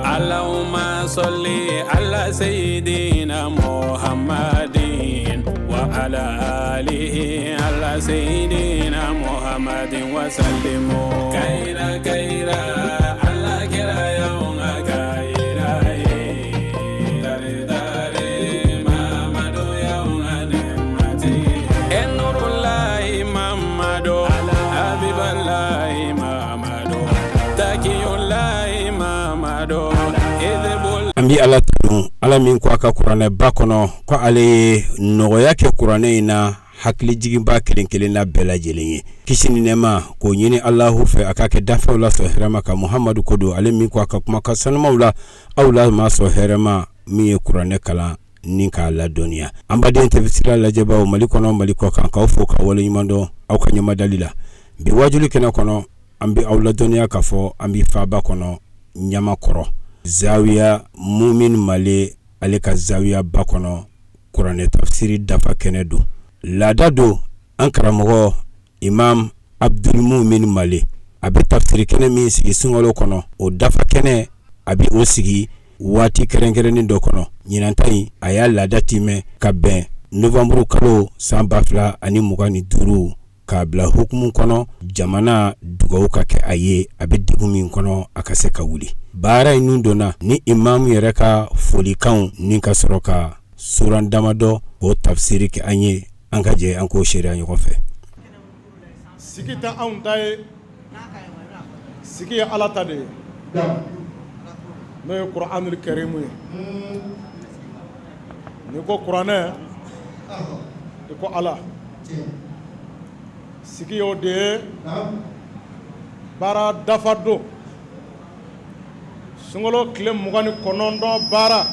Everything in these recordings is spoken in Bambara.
Allahumma salli ala sayyidina Muhammadin wa ala alihi ala sayyidina Muhammadin wa sallimu kayira kayira ala kira y'anw ka kayira ye tare tare Mamadu y'anw ka nɛɛmatigi ye e nurulayi Mamadu Habibalayi Mamadu Takiyulayi Mamadu An bɛ Ala tanu Ala min ko a ka kuranɛba kɔnɔ ko ale ye nɔgɔya kɛ kuranɛ in na hakilijiginba kelen kelenna bɛɛ lajɛlen ye kisi ni nɛɛma k'o ɲini Alahu fɛ a k'a kɛ danfɛnw la sɔn hɛrɛma kan Muhamadu ko don ale min ko a ka kumakan sanumaw la aw la maa sɔn hɛrɛma min ye kuranɛ kalan ni k'a ladɔnniya an baden TV sira lajɛbaaw Mali kɔnɔ Mali kɔ kan k'aw fo ka waleɲuman dɔn aw ka ɲɛmadali la bi wajuli kɛnɛ kɔnɔ an bɛ aw ladɔnniya k'a fɔ an bɛ faaba kɔnɔ Ɲamakɔrɔ zawiya Mumin Male ale ka zawiya ba kɔnɔ kuranɛ tafsiri dafa kɛnɛ don laada don an karamɔgɔ imam Abdul Mumin Male a bɛ tafsiri kɛnɛ min sigi sunkalo kɔnɔ o dafa kɛnɛ a bɛ o sigi waati kɛrɛnkɛrɛnnen dɔ kɔnɔ ɲinan ta in a y'a laada timɛ ka bɛn nowanburu kalo san 2025 k'a bila hukumu kɔnɔ jamana dugawu ka kɛ a ye a bɛ degun min kɔnɔ a ka se ka wuli baara in nun donna ni imamu yɛrɛ ka folikanw ni ka sɔrɔ ka suran damadɔ o tafsiri kɛ an ye an ka jɛ an k'o seereya ɲɔgɔn fɛ. Sigi tɛ anw ta ye, sigi ye Ala ta de ye, n'o ye kuranul karimu ye, n'i ko kuranɛ i ko Ala, sigi y'o de ye, baara dafa don, sunkalo tile 29 baara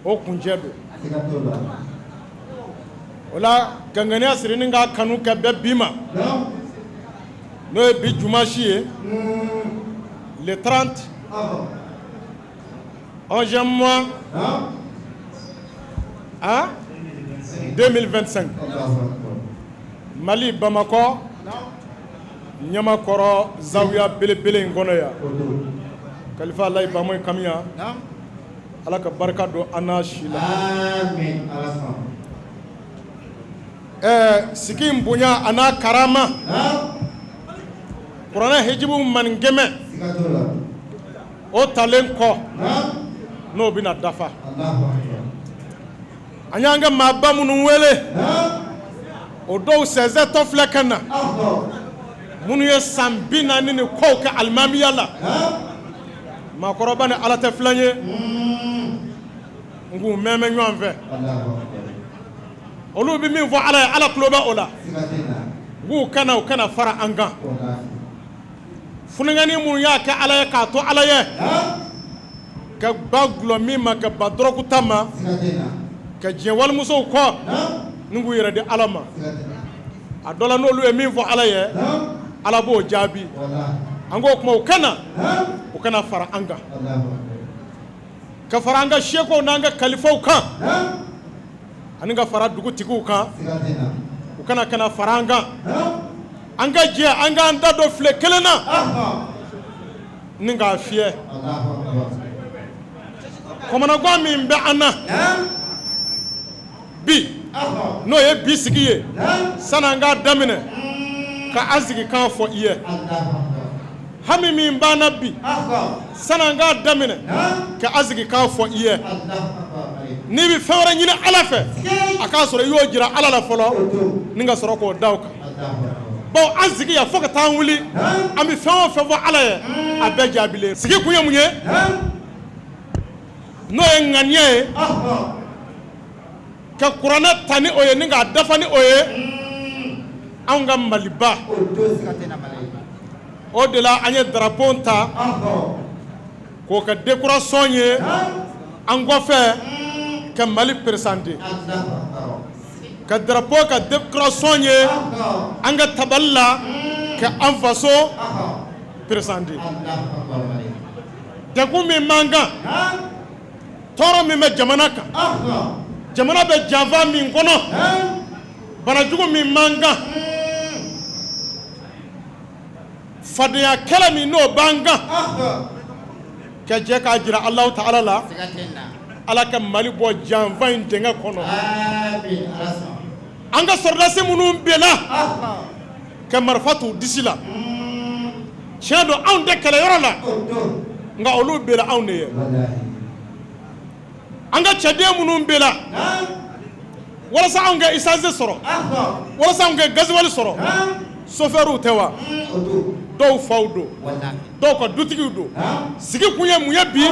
o kuncɛ don, o la ka ŋaniya siri ni k'a kanu ka bɛn bi ma n'o ye bi dimanche ye le 30 11e mois ah 2025 Mali Bamakɔ Ɲamakɔrɔ zawiya belebele in kɔnɔ yan Kalifa Alayi Bamoyi Kamiya Ala ka barika don an n'a si la ɛɛ sigi in bonya a n'a karama kuranɛ hijibu maninkɛmɛ o talen kɔ n'o bɛna dafa an y'an ka maaba minnu wele o dɔw sɛnsɛntɔ filɛ ka na minnu ye san 40 ni kɔw kɛ alimamiya la maakɔrɔba ni Ala tɛ filan ye n k'u mɛn ɲɔgɔn fɛ olu bɛ min fɔ Ala ye Ala tulo bɛ o la n k'u kana u kana fara an kan funankɛnin minnu y'a kɛ Ala ye k'a to Ala ye ka ban dɔlɔ min ma ka ban dɔrɔgu ta ma ka diɲɛ walimusow kɔ ni k'u yɛrɛ di Ala ma a dɔ la n'olu ye min fɔ Ala ye Ala b'o jaabi an k'o kuma u kana fara an kan ka fara an ka sekow n'an ka kalifaw kan ani ka fara dugutigiw kan u kana fara an kan an ka jɛ an k'an da don file kelen na ni k'a fiyɛ kɔmɔnagwan min bɛ an na bi n'o ye bi sigi ye sani an k'a daminɛ ka an sigi kan fɔ i ye hami min b'an na bi sani an k'a daminɛ ka an sigi kan fɔ i ye n'i bɛ fɛn wɛrɛ ɲini Ala fɛ a k'a sɔrɔ i y'o jira Ala la fɔlɔ ni ka sɔrɔ k'o da o kan bawo an sigi yan fo ka taa an wuli an bɛ fɛn o fɛn fɔ Ala ye a bɛɛ jaabilen sigi kun ye mun ye n'o ye ŋaniya ye ka kuranɛ ta ni o ye ni k'a dafa ni o ye anw ka Maliba o de la an ye drapeau ta k'o kɛ décoration ye an kɔfɛ ka Mali présenter ka drapeau kɛ décoration ye an ka tabali la ka an faso présenter degun min b'an kan. Tɔɔrɔ min bɛ jamana kan, jamana bɛ janfa min kɔnɔ, banajugu min b'an kan, fadenya kɛlɛ min n'o b'an kan, ka jɛ k'a jira Alahu taala la, Ala ka Mali bɔ janfa in dingɛ kɔnɔ. An ka sɔrɔdasi minnu binna ka marifa t'u disi la, tiɲɛ don anw tɛ kɛlɛyɔrɔ la, nka olu binna anw de ye. An ka cɛden minnu binna walasa anw ka essence sɔrɔ, walasa anw ka gasoil sɔrɔ, sofɛriw tɛ wa? Dɔw faw don, dɔw ka dutigiw don. Sigi kun ye mun ye bi?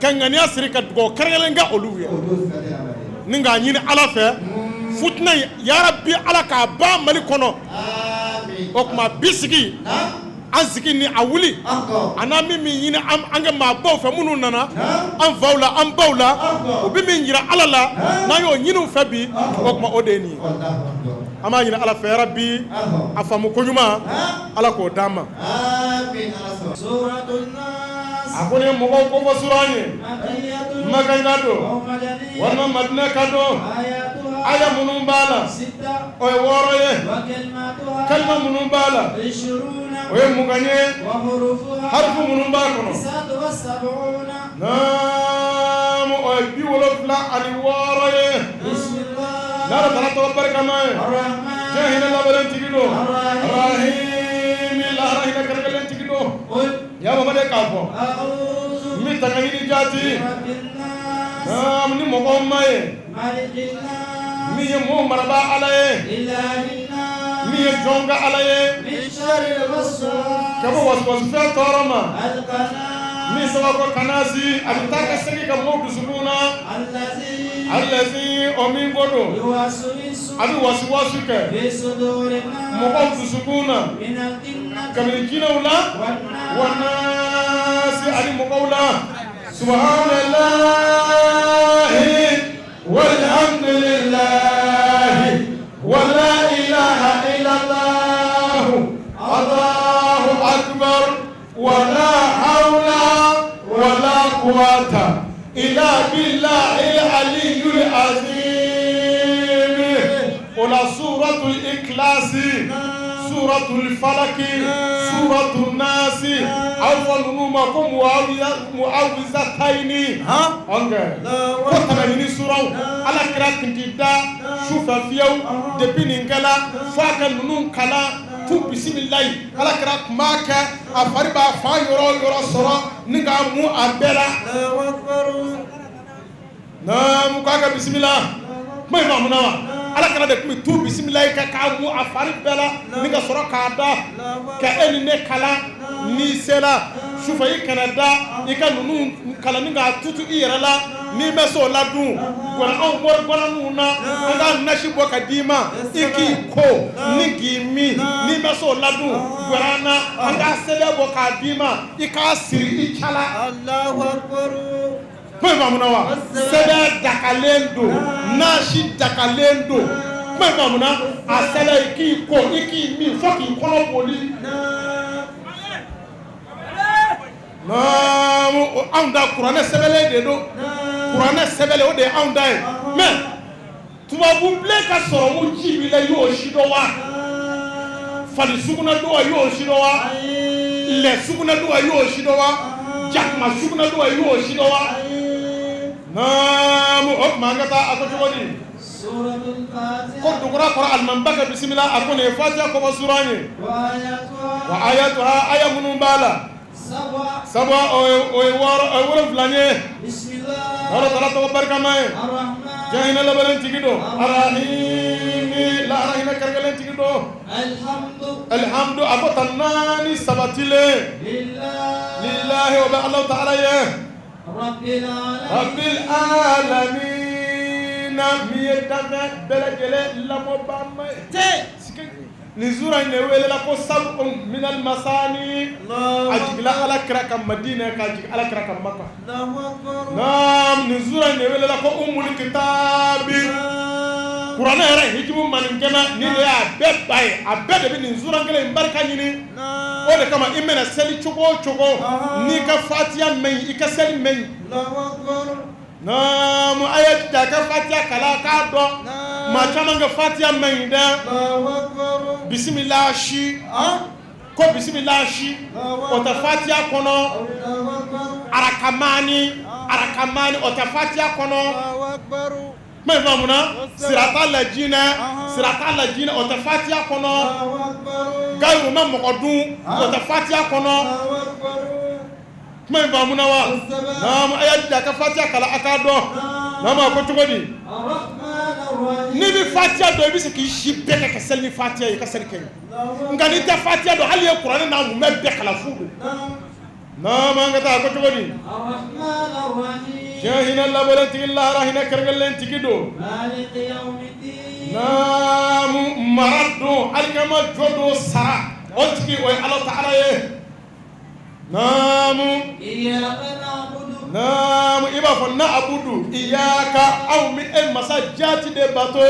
Ka ŋaniya siri ka dugawu kɛrɛnkɛrɛnnen kɛ olu ye ni k'a ɲini Ala fɛ futinɛ yarabi Ala k'a ban Mali kɔnɔ. O tuma bi sigi an sigi ni a wuli a n'an bɛ min ɲini an ka maabaw fɛ minnu nana an faw la an baw la, u bɛ min jira Ala la n'an y'o ɲini u fɛ bi, o tuma o de ye nin ye. An b'a ɲini Ala fɛ yarabi a faamu koɲuman Ala k'o d'an ma. A ko nin ye mɔgɔw kofɔ suran ye, Makanka don walima Madinɛka don. Aya minnu b'a la, o ye 6 ye. Kalima minnu b'a la, o ye 20 ye. Harifu minnu b'a kɔnɔ, naamu, o ye 76 ye. N'Ala taala tɔgɔ barikama ye, diɲɛ hinɛ labɛnnen tigi don, Arahimi, lahara hinɛ kɛrɛnkɛrɛnnen tigi don. Ya Mamadu, k'a fɔ n bɛ tanga ɲini jaati, naamu, ni mɔgɔw ma ye, min ye mɔgɔw marabaa Ala ye, min ye jɔn ka Ala ye, ka bɔ wasuwasufɛn tɔɔrɔ ma, min sababu kanasi a bɛ taa ka segin ka mɔgɔw dusukun na, alazi, o min ko don a bɛ wasuwasu kɛ mɔgɔw dusukun na, kabini jinɛw la, wa nasi, ani mɔgɔw la. Subhanallahi walhamdulillahi wala ilaha illallah Allahu akbar wala hawla wala quwwata illa billahil aliyyil azim. O la suratul ikhlasi, suratul falaki, suratul nasi, a bɛ fɔ ninnu ma ko muawizatayini. Ko tanga ɲini suraw, Ala kira tun ti da sufɛ fiyewu depuis nin kɛla f'a ka ninnu kalan tu bisimilayi. Ala kira tun b'a kɛ a fari b'a fan yɔrɔ o yɔrɔ sɔrɔ ni k'a mun a bɛɛ la. Naamu, k'a ka bisimila kuma in faamuna wa? Ala kira de tun bɛ tu bisimilayi kɛ k'a mun a fari bɛɛ la ni ka sɔrɔ k'a da ka e ni ne kalan. N'i sera sufɛ, i kana da, i ka ninnu kalan ni k'a tutu i yɛrɛ la. N'i bɛ se o la dun, gɔnɔ anw mori gɔnɔninw na, an ka nasi bɔ ka d'i ma, i k'i ko ni k'i min. N'i bɛ se o la dun, gɔnɔ na, an ka sɛbɛn bɔ k'a d'i ma, i k'a siri i cala. Kuma in faamuna wa? Sɛbɛn dakalen don, nasi dakalen don. Kuma in faamuna? A sɛbɛn, i k'i ko, i k'i min fo k'i kɔnɔ boli. Naamu, anw da kuranɛ sɛbɛnlen de don. Kuranɛ sɛbɛnlen, o de ye anw da ye. Mais tubabu bilen ka sɔrɔmu ji b'i la, i y'o si dɔn wa? Fali sugunɛ don wa, i y'o si dɔn wa? Lɛ sugunɛ don wa, i y'o si dɔn wa? Jakuma sugunɛ don wa, i y'o si dɔn wa? Naamu, o tuma an ka taa. A ko cogo di? Ko dugura kɔrɔ alimamiba ka bisimila. A ko nin ye fatiya kɔfɛ suran ye. Wa ayatuha, aya minnu b'a la, saba, o ye 6, o ye 7 ye. Ala taala tɔgɔ barikama ye, diɲɛ hinɛ labɛnnen tigi don, Arahimi, lahara hinɛ kɛrɛnkɛrɛnnen tigi don. Alihamdu, a ko tan naani sabatilen, lillahi, o bɛ Alahu taala ye, rabbil alamina, min ye danfɛn bɛɛ lajɛlen lamɔbaa ma ye. Nin sura in de welela ko sab'un minal masani. A jigila Ala kira kan Madinɛ, k'a jigin Ala kira kan Maka. Naam, nin sura in de welela ko umul kitabi. Kuranɛ yɛrɛ hijibu maninkɛmɛ nin de y'a bɛɛ ba ye. A bɛɛ de bɛ nin sura kelen in barika ɲini. O de kama i mana seli cogo o cogo, n'i ka fatiya man ɲi, i ka seli man ɲi. Naamu, a ye jija ka fatiya kalan k'a dɔn. Maa caman ka fatiya man ɲi dɛ. Bisimila si ko bisimila si, o tɛ fatiya kɔnɔ. Arakamani, arakamani, o tɛ fatiya kɔnɔ. Kuma in faamuna? Sirata lajinɛ, sirata lajinɛ, o tɛ fatiya kɔnɔ. Gayiru ma mɔgɔ dun, o tɛ fatiya kɔnɔ. Kuma in faamuna wa? Naamu, a y'a jija ka fatiya kalan a k'a dɔn. Naamu, a ko cogo di? N'i bɛ fatiya dɔn, i bɛ se k'i si bɛɛ kɛ ka seli ni fatiya ye, i ka seli kɛ ɲi. Nka n'i tɛ fatiya dɔn, hali i ye kuranɛ n'a mumɛ bɛɛ kalan, fu don. Naamu, an ka taa. A ko cogo di? Diɲɛ hinɛ labɔlen tigi, lahara hinɛ kɛrɛnkɛrɛnlen tigi don. Naamu, mara don, alikama jɔ don, sara o tigi, o ye Ala taala ye. Naamu, naamu, i b'a fɔ na abudu iyaka, anw bɛ e masa jaati de bato.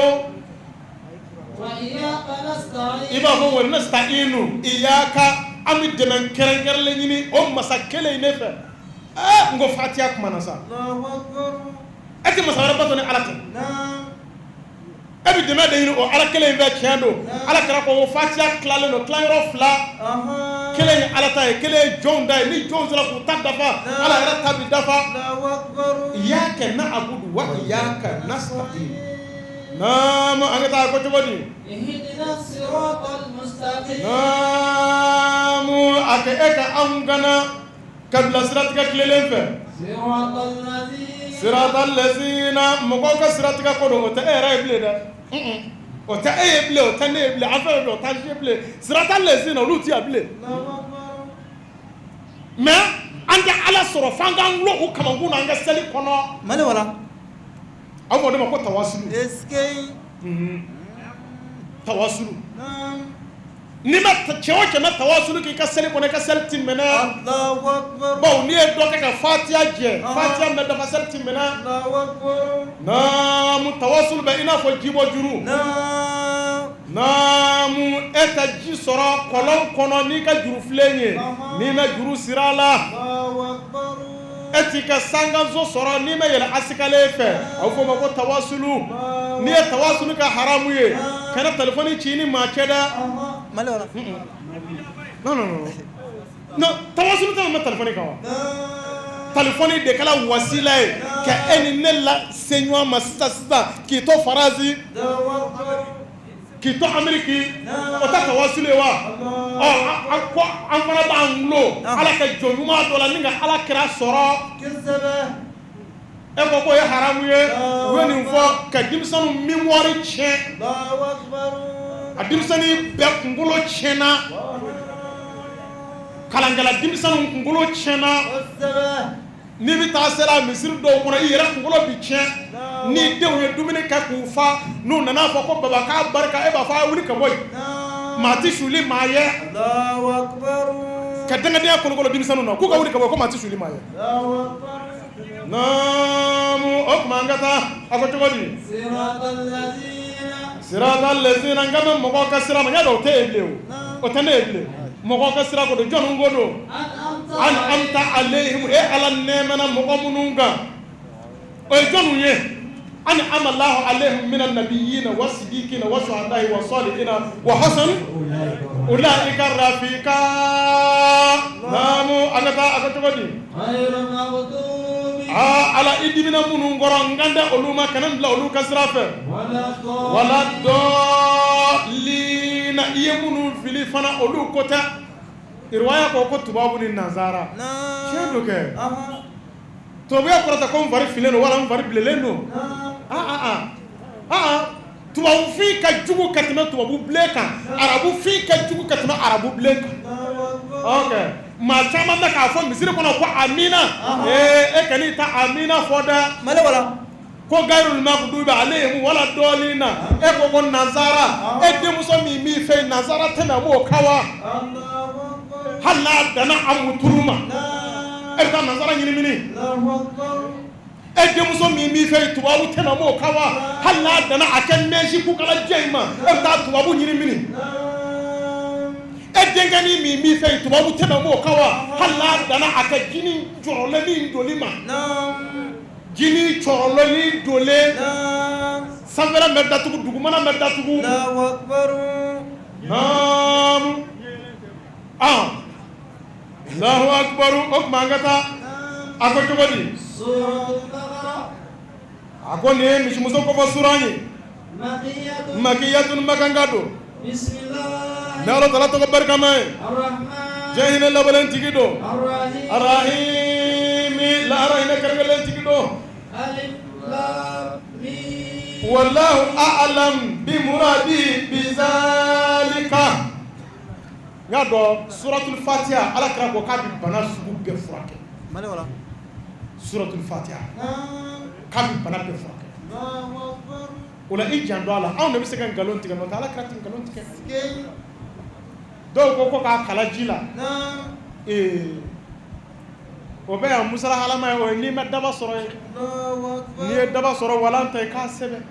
I b'a fɔ wa nasta'inu iyaka, an bɛ dɛmɛ kɛrɛnkɛrɛnlen ɲini o masa kelen in ne fɛ. N ko fatiya kuma na sa, e tɛ masa wɛrɛ bato ni Ala tɛ. E bɛ dɛmɛ de ɲini o Ala kelen in fɛ. Tiɲɛ don, Ala kira ko fatiya tilalen don tilayɔrɔ fila: kelen ye Ala ta ye, kelen ye jɔnw ta ye. Ni jɔnw sera k'u ta dafa, Ala yɛrɛ ta bɛ dafa. Iyaka na'budu wa iyaka nasta'in. Naamu, an ka taa. Ko cogo di? Naamu, a kɛ e ka anw gana ka bila siratigɛ tilelen fɛ. Sirata lɛzina, mɔgɔw ka siratigɛ ko don, o tɛ e yɛrɛ ye bilen dɛ, o tɛ e ye bilen, o tɛ ne ye bilen, an fɛn o t'an si ye bilen. Sirata lɛzina, olu ti yan bilen. Mais an tɛ Ala sɔrɔ f'an k'an dulon u kamankun na an ka seli kɔnɔ. Mali wala. A b'o de ma ko tawasulu. Tawasulu, n'i ma cɛ o cɛ ma tawasulu k'i ka seli kɔnɔ, i ka seli ti minɛ. Bawo n'i ye dɔ kɛ ka fatiya jɛ, fatiya mɛ dafa, seli ti minɛ. Naamu, tawasulu bɛ i n'a fɔ jibɔ juru. Naamu, e ka ji sɔrɔ kɔlɔn kɔnɔ n'i ka juru filen ye, n'i ma juru siri a la, e t'i ka sankanso sɔrɔ n'i ma yɛlɛ asikale fɛ. A bɛ fɔ o ma ko tawasulu. N'i ye tawasulu kɛ haramu ye, kana telefɔni ci i ni maa cɛ dɛ. Non, non, non, non, tawasulu tɛ na telefɔni kan wa? Telefɔni de kɛla wasila ye ka e ni ne la se ɲɔgɔn ma sisan sisan, k'i to Faransi, k'i to Ameriki, o tɛ tawasulu ye wa? Ɔ, an ko an fana b'an dulon Ala ka jɔn ɲuman dɔ la ni ka Ala kira sɔrɔ. E ko k'o ye haramu ye. U ye nin fɔ ka denmisɛnninw mémoire tiɲɛ. A denmisɛnnin bɛɛ kunkolo tiɲɛna, kalankɛla denmisɛnninw kunkolo tiɲɛna. N'i bɛ taa sela misiri dɔw kɔnɔ, i yɛrɛ kunkolo bɛ tiɲɛ. Ni denw ye dumuni kɛ k'u fa, n'u nana fɔ ko baba k'a barika, e b'a fɔ a ye wuli ka bɔ yen, maa tɛ suli maa ye. Ka dangadenya kolokolo denmisɛnninw na k'u ka wuli ka bɔ, ko maa tɛ suli maa ye. Naamu, o tuma an ka taa. A ko cogo di? Sirata lɛzina, n kan bɛ mɔgɔw ka sira ma. N y'a dɔn o tɛ e bilen, o tɛ ne ye bilen. Mɔgɔw ka sira ko don, jɔnni ko don? An amta alayhim, e Ala nɛɛmana mɔgɔ minnu kan, o ye jɔnniw ye? An amallahu alayhim mina nabiyina wa sidikina wa shuhada'i wa salihina wa hasan ulaika rafika. Naamu, an ka taa. A ko cogo di? Aa Ala, i dimina minnu kɔrɔ, n kan tɛ olu ma, kana n bila olu ka sira fɛ. Wala dɔlina, i ye minnu fili fana, olu ko tɛ. Riwaya ko ko tubabu ni nanzara. Tiɲɛ don kɛ. Tubabuya kɔrɔ tɛ ko n fari finnen don wala n fari bilennen don. Tubabu fin ka jugu ka tɛmɛ tubabu bilen kan, arabu fin ka jugu ka tɛmɛ arabu bilen kan. Ok, maa caman bɛ k'a fɔ misiri kɔnɔ ko amina. Ee, e kan'i ta amina fɔ dɛ. Mali wala. Ko gayrul maghdubi alayhim wala dɔlina, e ko ko nanzara. E denmuso min b'i fɛ, nanzara tɛmɛ b'o kan wa? Hali n'a danna a muturu ma, e bɛ taa nanzara ɲini mini? E denmuso min b'i fɛ, tubabu tɛmɛ b'o kan wa? Hali n'a danna a kɛ mɛsi kukala jɛ in ma, e bɛ taa tubabu ɲini mini? E denkɛnin min b'i fɛ, tubabu tɛmɛ b'o kan wa? Hali n'a danna a kɛ jini jɔrɔlen min doli ma. Jini cɔrɔlɔni donlen sanfɛla bɛ datugu dugumana bɛ datugu. Naamu Allahu akbar. O tuma an ka taa. A ko cogo di? A ko nin ye misimuso kɔfɔ suran ye. Makiyatun makanka don. Ni Ala taala tɔgɔ barikama ye. Diɲɛ hinɛ labalen tigi don. Arahimi lahara hinɛ kɛrɛnkɛrɛnlen tigi don. Wallahu a'lam bi muradi bi zalika. N y'a dɔn suratul fatiha Ala kira ko k'a bɛ bana sugu bɛɛ furakɛ. Suratul fatiha k'a bɛ bana bɛɛ furakɛ. O la i janto a la, anw de bɛ se ka nkalon tigɛ, n'o tɛ Ala kira tɛ nkalon tigɛ. Dɔw ko k'a kala ji la, o bɛɛ yan musala halama ye, o ye n'i ma daba sɔrɔ ye. N'i ye daba sɔrɔ walan ta i k'a sɛbɛn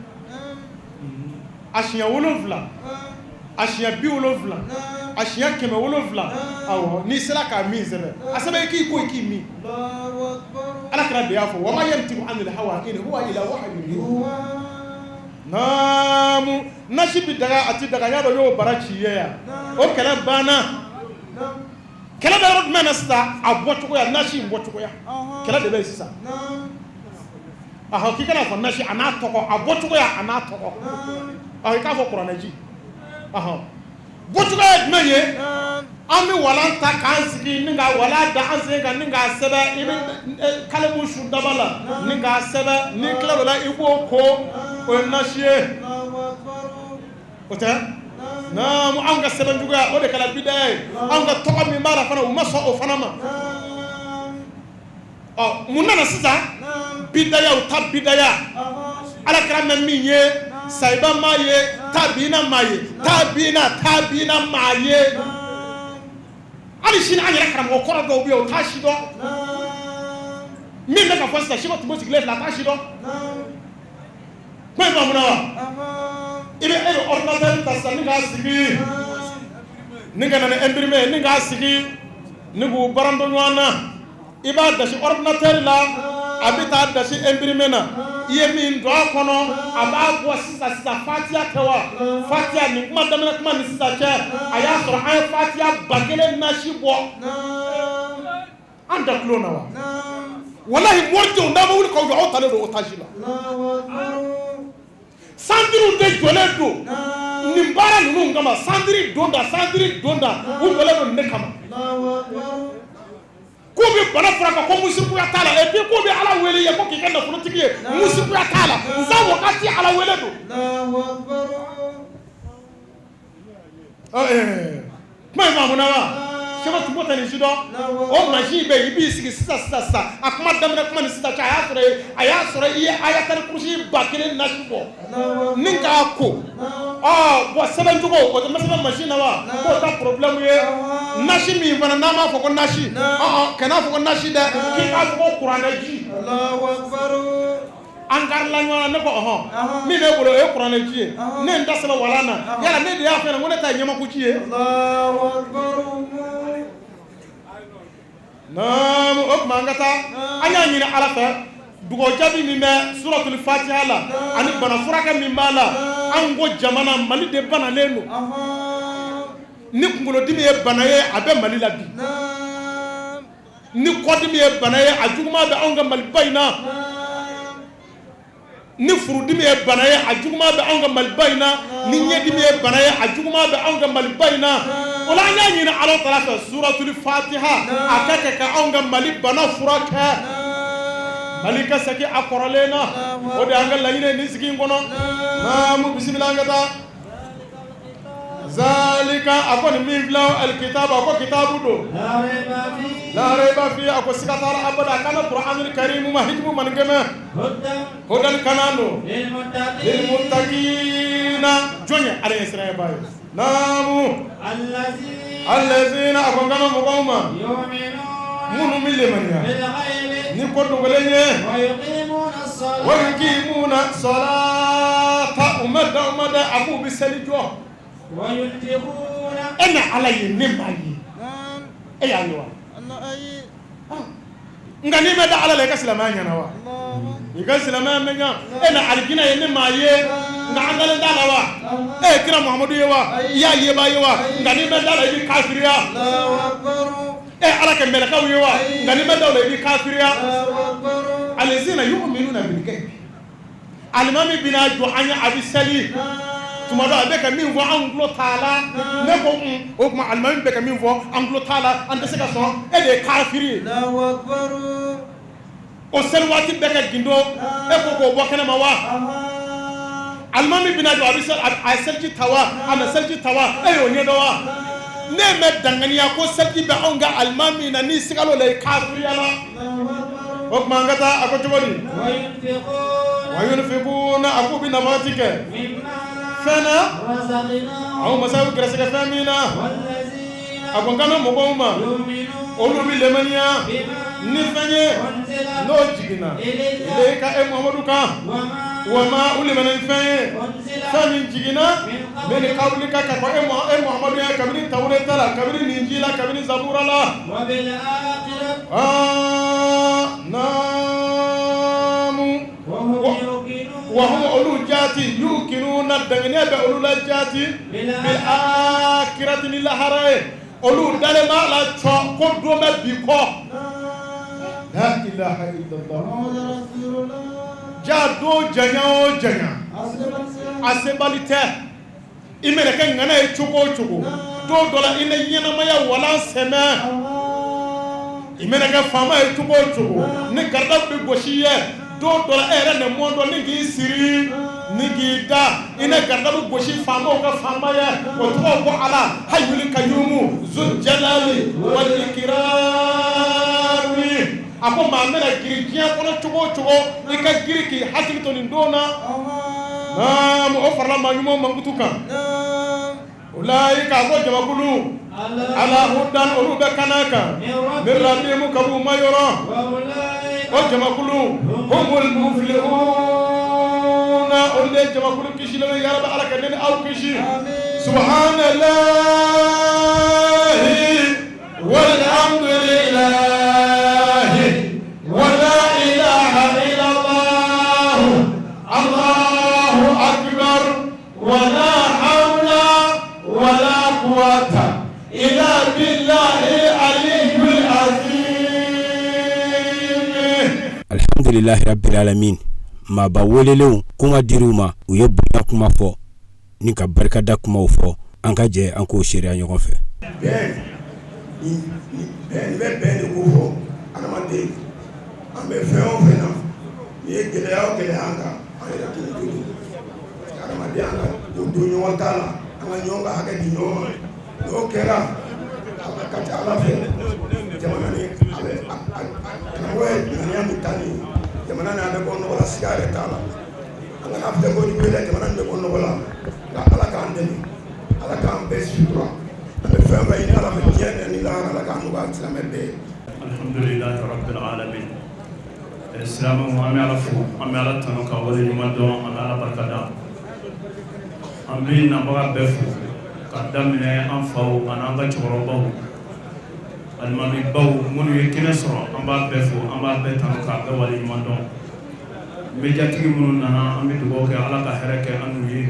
a siɲɛ 7, a siɲɛ 70, a siɲɛ 700. Awɔ, n'i sera k'a min sɛbɛn, a sɛbɛn i k'i ko i k'i min. Ala kira de y'a fɔ wa ma yantiqu anil hawa in huwa illa wahyun yuha. Naamu, nasi bɛ daga a ti daga, n y'a dɔn y'o bara ci ye yan. O kɛlɛ banna. Kɛlɛ bɛ yɔrɔ jumɛn na sisan? A bɔcogoya, nasi in bɔcogoya kɛlɛ de bɛ yen sisan. Ahɔ, k'i kana fɔ nasi a n'a tɔgɔ, a bɔcogoya a n'a tɔgɔ. Ahɔ, i k'a fɔ kuranɛji. Ahɔ, bɔcogoya ye jumɛn ye? An bɛ walan ta k'an sigi ni ka walan da an sen kan ni k'a sɛbɛn. I bɛ kalimu su daba la ni k'a sɛbɛn, n'i tilal'o la i b'o ko, o ye nasi ye. O tɛ? Naamu, anw ka sɛbɛn juguya o de kɛra bidaya ye. Anw ka tɔgɔ min b'a la fana, u ma sɔn o fana ma. Ɔ, mun nana sisan? Bidaya, u ta bidaya. Ala kira mɛ min ye, sayiba m'a ye, tabiina m'a ye, tabiina m'a ye. Hali sini an yɛrɛ karamɔgɔ kɔrɔ dɔw bɛ yen, o t'a si dɔn. Min bɛ ka fɔ sisan, Seko Timbo sigilen filɛ, a t'a si dɔn. Kuma in faamuna wa? I bɛ e bɛ ordinateur ta sisan ni k'a sigi, ni ka na ni imprimé ni k'a sigi, ni k'u barando ɲɔgɔn na. I b'a dasi ordinateur la, a bɛ taa dasi imprimé na. I ye min don a kɔnɔ, a b'a bɔ sisan sisan. Fatiya tɛ wa? Fatiya nin kuma daminɛ kuma ni sisan cɛ, a y'a sɔrɔ an ye fatiya 1000 nasi bɔ. An da tulon na wa? Walahi moridenw, n'aw ma wuli k'aw jɔ, aw talen don otage la. Santiriw de jɔlen don nin baara ninnu kama. Santiri don da, santiri don da, u jɔlen don nin de kama. K'u bɛ bana furakɛ ko musikuya t'a la, et puis k'u bɛ Ala wele ye ko k'i kɛ nafolotigi ye, musikuya t'a la. Nsa wagati Ala wele don. Kuma in faamuna wa? Seko Timbo tɛ nin si dɔn. O mansin bɛ yen, i b'i sigi sisan sisan sisan, a kuma daminɛ kuma ni sisan cɛ, a y'a sɔrɔ i ye ayatal kurusi 1000 nasi bɔ ni k'a ko. Ɔ bɔn, sɛbɛn cogo o tɛ sɛbɛn mansin na wa? K'o ta problème ye. Nasi min fana, n'an b'a fɔ ko nasi, kan'a fɔ ko nasi dɛ, k'i k'a fɔ ko kuranɛji. An karila ɲɔgɔn na, ne ko ɔhɔn, min b'e bolo o ye kuranɛji ye, ne ye n ta sɛbɛn walan na. Yala ne de y'a fɔ ɲɛna ko ne ta ye ɲamakuji ye? Naamu, o tuma an ka taa. An y'a ɲini Ala fɛ, dugawu jaabi min bɛ suratul fatiha la ani bana furakɛ min b'a la, an ko jamana Mali de banalen don. Ni kunkolodimi ye bana ye, a bɛ Mali la bi. Ni kɔdimi ye bana ye, a juguman bɛ anw ka Maliba in na. Ni furudimi ye bana ye, a juguman bɛ anw ka Maliba in na. Ni ɲɛdimi ye bana ye, a juguman bɛ anw ka Maliba in na. O la an y'a ɲini Ala taala fɛ, suratul fatiha a ka kɛ ka anw ka Mali bana furakɛ, Mali ka segin a kɔrɔlen na. O de y'an ka laɲini ye nin sigi in kɔnɔ. Naamu, bisimila, an ka taa. Zalika, a ko nin min filɛ, alikitabu, a ko kitabu don, la raiba fi, a ko siga t'a la abada. A kana Qur'anul karimu ma hijibu man kɛmɛ hudan kana don lilmuttaqina, jɔn ye Ala ɲɛsiranɲɛbaa ye. Naamu, allazina, a ko n kan bɛ mɔgɔw ma minnu bɛ limaniya ni ko dogolen ye, wa yuqimuna salata, u ma da u ma da, a k'u bɛ seli jɔ. E na Ala ye, ne m'a ye, e y'a ye wa? Nka n'i ma da Ala la, i ka silamɛya ɲɛna wa? I ka silamɛya bɛ ɲa. E na alijinɛ ye ne maa ye, nka an dalen t'a la wa? E ye kira Muhamadu ye wa? I y'a yebaa ye wa? Nka n'i ma d'a la, i bɛ kafiriya. E Ala ka mɛlɛkɛw ye wa? Nka n'i ma da o la, i bɛ kafiriya. Alazina yuminuna bil gaibi. Alimami bɛna jɔ an ye, a bɛ seli tuma dɔ, a bɛ ka min fɔ, an tulo t'a la. Ne ko o tuma alimami bɛ ka min fɔ, an tulo t'a la, an tɛ se ka sɔn. E de ye kafiri ye. O seli waati bɛɛ ka gindo, e ko k'o bɔ kɛnɛ ma wa? Alimami bɛna jɔ, a bɛ a ye seliji ta wa, a ma seliji ta wa, e y'o ɲɛdɔn wa? Ne ma danganiya ko seliji bɛ anw ka alimami na, n'i sigal'o la, i kafiriyala. O tuma an ka taa. A ko cogo di? Wa yunfikuna, a k'u bɛ nafakati kɛ fɛn na, aw masa y'u gɛrɛsɛgɛ fɛn min na. A ko n kan bɛ mɔgɔw ma, olu bɛ limaniya ni fɛn ye n'o jiginna ilayka, e Muhamadu kan, wa ma u limaniya ni fɛn ye, fɛn min jiginna min kablika, ka kɔn e Muhamadu ye, kabini Tawureta la, kabini Ninjila, kabini Zabura la. Naamu, wa hum, olu jaati, yukinuna, danganiya bɛ olu la jaati, bil akirati, ni lahara ye. Olu dalen b'a la cɔ ko don bɛ bi kɔ. La ilaha illallah. Ja don janya o janya, a sebali tɛ. I mana kɛ ŋana ye cogo o cogo, don dɔ la i na ɲɛnamaya walan sɛmɛ. I mana kɛ faama ye cogo o cogo, ni garida bɛ gosi i ye, don dɔ la e yɛrɛ na mɔn dɔ ni k'i siri ni k'i da, i na garida bɛ gosi faamaw ka faama ye, o tɔgɔ ko Ala hayuli kayumu zul jalali wal ikirami. A ko maa mana girin diɲɛ kɔnɔ cogo o cogo, i ka girin k'i hakili to nin don na. Naamu, o farala maa ɲuman mankutu kan. Ulaika, a ko jamakulu, ala hudan, olu bɛ kana kan, min rabbihim, ka b'u ma yɔrɔ. O jamakulu, humul muflihuna, olu de ye jamakulu kisilenw ye. Yarabi, Ala ka ne ni aw kisi. Subhanallahi walhamdulillahi wala ilaha illallah Allahu akbar wala hawla wala quwwata illa billahi aliyyil azim. Alhamdulilahi rabbil alamin. Maaba welelenw, kuma dir'u ma, u ye bonya kuma fɔ ni ka barikada kumaw fɔ. An ka jɛ an k'o seereya ɲɔgɔn fɛ. Bɛn nin bɛ bɛn de ko fɔ. Adamaden, an bɛ fɛn o fɛn na, n'i ye gɛlɛya o gɛlɛya an kan, an yɛrɛ kun ko don. Parce que adamadenya ka ko don ɲɔgɔn t'a la, an ka ɲɔgɔn ka hakɛ di ɲɔgɔn ma. N'o kɛra, a ka ca Ala fɛ, jamana ni a bɛ karamɔgɔ ye ŋaniya min ta nin ye, jamana ni a bɛ bɔ nɔgɔ la, siga yɛrɛ t'a la. An kana filɛ kojugu ye dɛ, jamana nin bɛ bɔ nɔgɔ la. Nka Ala k'an dɛmɛ, Ala k'an bɛɛ sutura. An bɛ fɛn fɛn ɲini Ala fɛ diɲɛ ni lahara, Ala k'an nɔgɔya silamɛ bɛɛ ye. Alhamdulilahi rabbil alamin. Silamɛw, an bɛ Ala fo, an bɛ Ala tanu ka wale ɲuman dɔn, an bɛ Ala barika da. An bɛ nabaga bɛɛ fo ka daminɛ an faw ani an ka cɛkɔrɔbaw, alimamibaw minnu ye kɛnɛ sɔrɔ, an b'a bɛɛ fo, an b'a bɛɛ tanu k'a bɛɛ wale ɲuman dɔn. Médiatigi minnu nana, an bɛ dugawu kɛ, Ala ka hɛrɛ kɛ an n'u ye.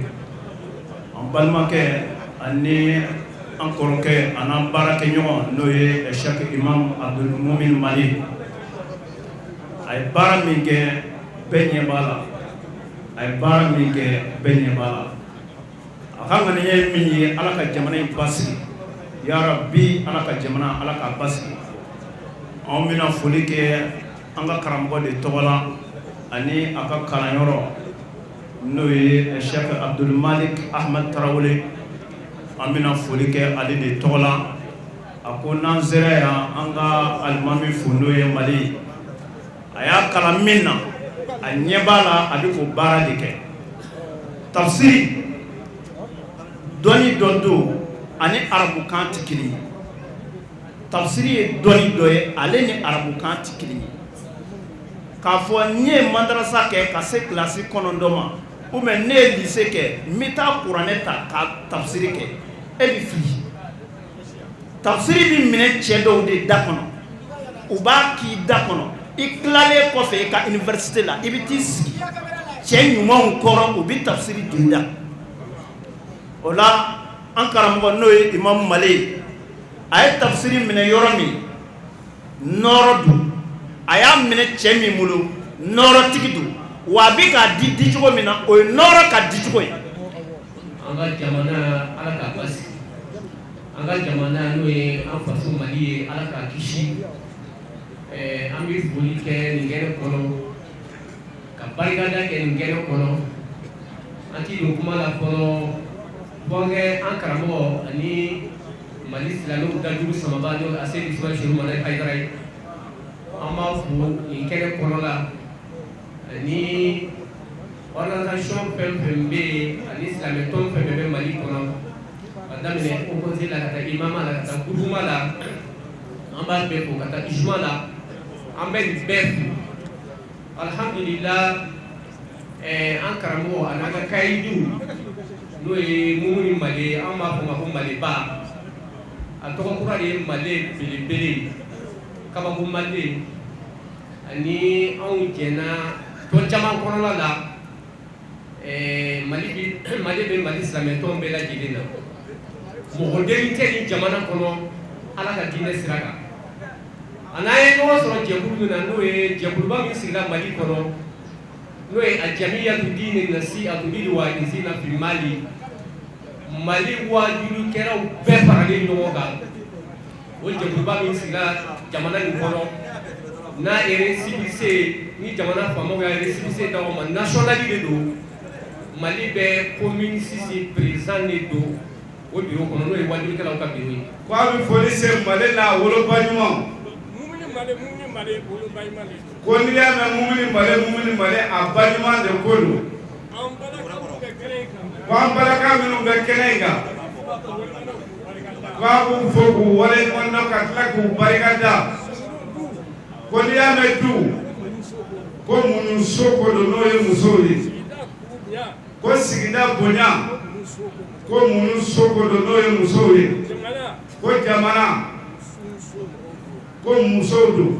An balimakɛ ani an kɔrɔkɛ ani an baarakɛɲɔgɔn, n'o ye Cheikh Imam Abdul Mumin Mali, a ye baara min kɛ, bɛɛ ɲɛ b'a la. A ye baara min kɛ, bɛɛ ɲɛ b'a la. A ka ŋaniya ye min ye, Ala ka jamana in basigi. Ya Rabbi, Ala ka jamana, Ala k'a basigi. Anw bɛna foli kɛ an ka karamɔgɔ de tɔgɔ la ani a ka kalanyɔrɔ, n'o ye Cheikh Abdul Malik Ahmad Tarawele. An bɛna foli kɛ ale de tɔgɔ la. A ko n'an sera yan, an ka alimami fo, n'o ye Mali. A y'a kalan min na, a ɲɛ b'a la, a bɛ k'o baara de kɛ. Tafsiri dɔnni dɔ don ani arabukan tɛ kelen ye. Tafsiri ye dɔnni dɔ ye, ale ni arabukan tɛ kelen ye. K'a fɔ n ye madarasa kɛ ka se kilasi 9 ma, ou bien ne ye lycée kɛ, n bɛ taa kuranɛ ta ka tafsiri kɛ, e bɛ fili. Tafsiri bɛ minɛ cɛ dɔw de da kɔnɔ, u b'a k'i da kɔnɔ. I tilalen kɔfɛ i ka université la, i bɛ t'i sigi cɛ ɲumanw kɔrɔ, u bɛ tafsiri don i da. O la, an karamɔgɔ, n'o ye Imam Male ye, a ye tafsiri minɛ yɔrɔ min, nɔɔrɔ don. A y'a minɛ cɛ min bolo, nɔɔrɔtigi don. Wa a bɛ k'a di dicogo min na, o ye nɔɔrɔ ka dicogo ye. An ka jamana, Ala k'a basigi. An ka jamana, n'o ye an faso Mali ye, Ala k'a kisi. An bɛ foli kɛ nin kɛnɛ kɔnɔ, ka barikada kɛ nin kɛnɛ kɔnɔ. An ti don kuma la fɔlɔ fɔnkɛ an karamɔgɔ ani Mali silamɛw dajuru samaba, n'o ye Aseyidi Usumani Seru Madani Hayidara ye. An b'a fo nin kɛnɛ kɔnɔ la, ani organisation fɛn fɛn bɛ yen, ani silamɛtɔn fɛn fɛn bɛ Mali kɔnɔ, ka daminɛ Haut Conseil la, ka taa imama la, ka taa groupement la, an b'a bɛɛ fo, ka taa ijuma la, an bɛ nin bɛɛ fo. Alhamdulillah, an karamɔgɔ ani an ka kayidu, n'o ye Mumuni Male, an b'a fɔ ma ko Maleba, a tɔgɔ kura de ye Male belebele, kabako Male. Ani anw jɛnna tɔn caman kɔnɔna la. Mali bi, Mali bɛ Mali silamɛtɔn bɛɛ lajɛlen na. Mɔgɔ den tɛ nin jamana kɔnɔ Ala ka diinɛ sira kan. A n'an ye ɲɔgɔn sɔrɔ jɛkulu min na, n'o ye jɛkuluba min sigira Mali kɔnɔ, n'o ye Aljamiyatu Dini Nasi'atu lil Waizina fi Mali, Mali wajulikɛlaw bɛɛ faralen ɲɔgɔn kan, o jɛkuluba min sigira jamana nin kɔnɔ, n'a récépissé ni jamana faamaw y'a récépissé d'aw ma, national de don. Mali bɛ commune 6 président de don o bureau kɔnɔ, n'o ye wajulikɛlaw ka bureau ye. Ko a bɛ foli se Mali n'a woloba ɲuman. Ko n'i y'a mɛn Mumuni Male, Mumuni Male, a ba ɲuman de ko don. Ko an balaka minnu bɛ kɛnɛ in kan, ko a b'u fo k'u waleɲuman dɔn, ka tila k'u barika da. Ko n'i y'a mɛn du, ko muɲuso ko don, n'o ye musow ye. Ko sigida bonya, ko muɲuso ko don, n'o ye musow ye. Ko jamana, ko musow don.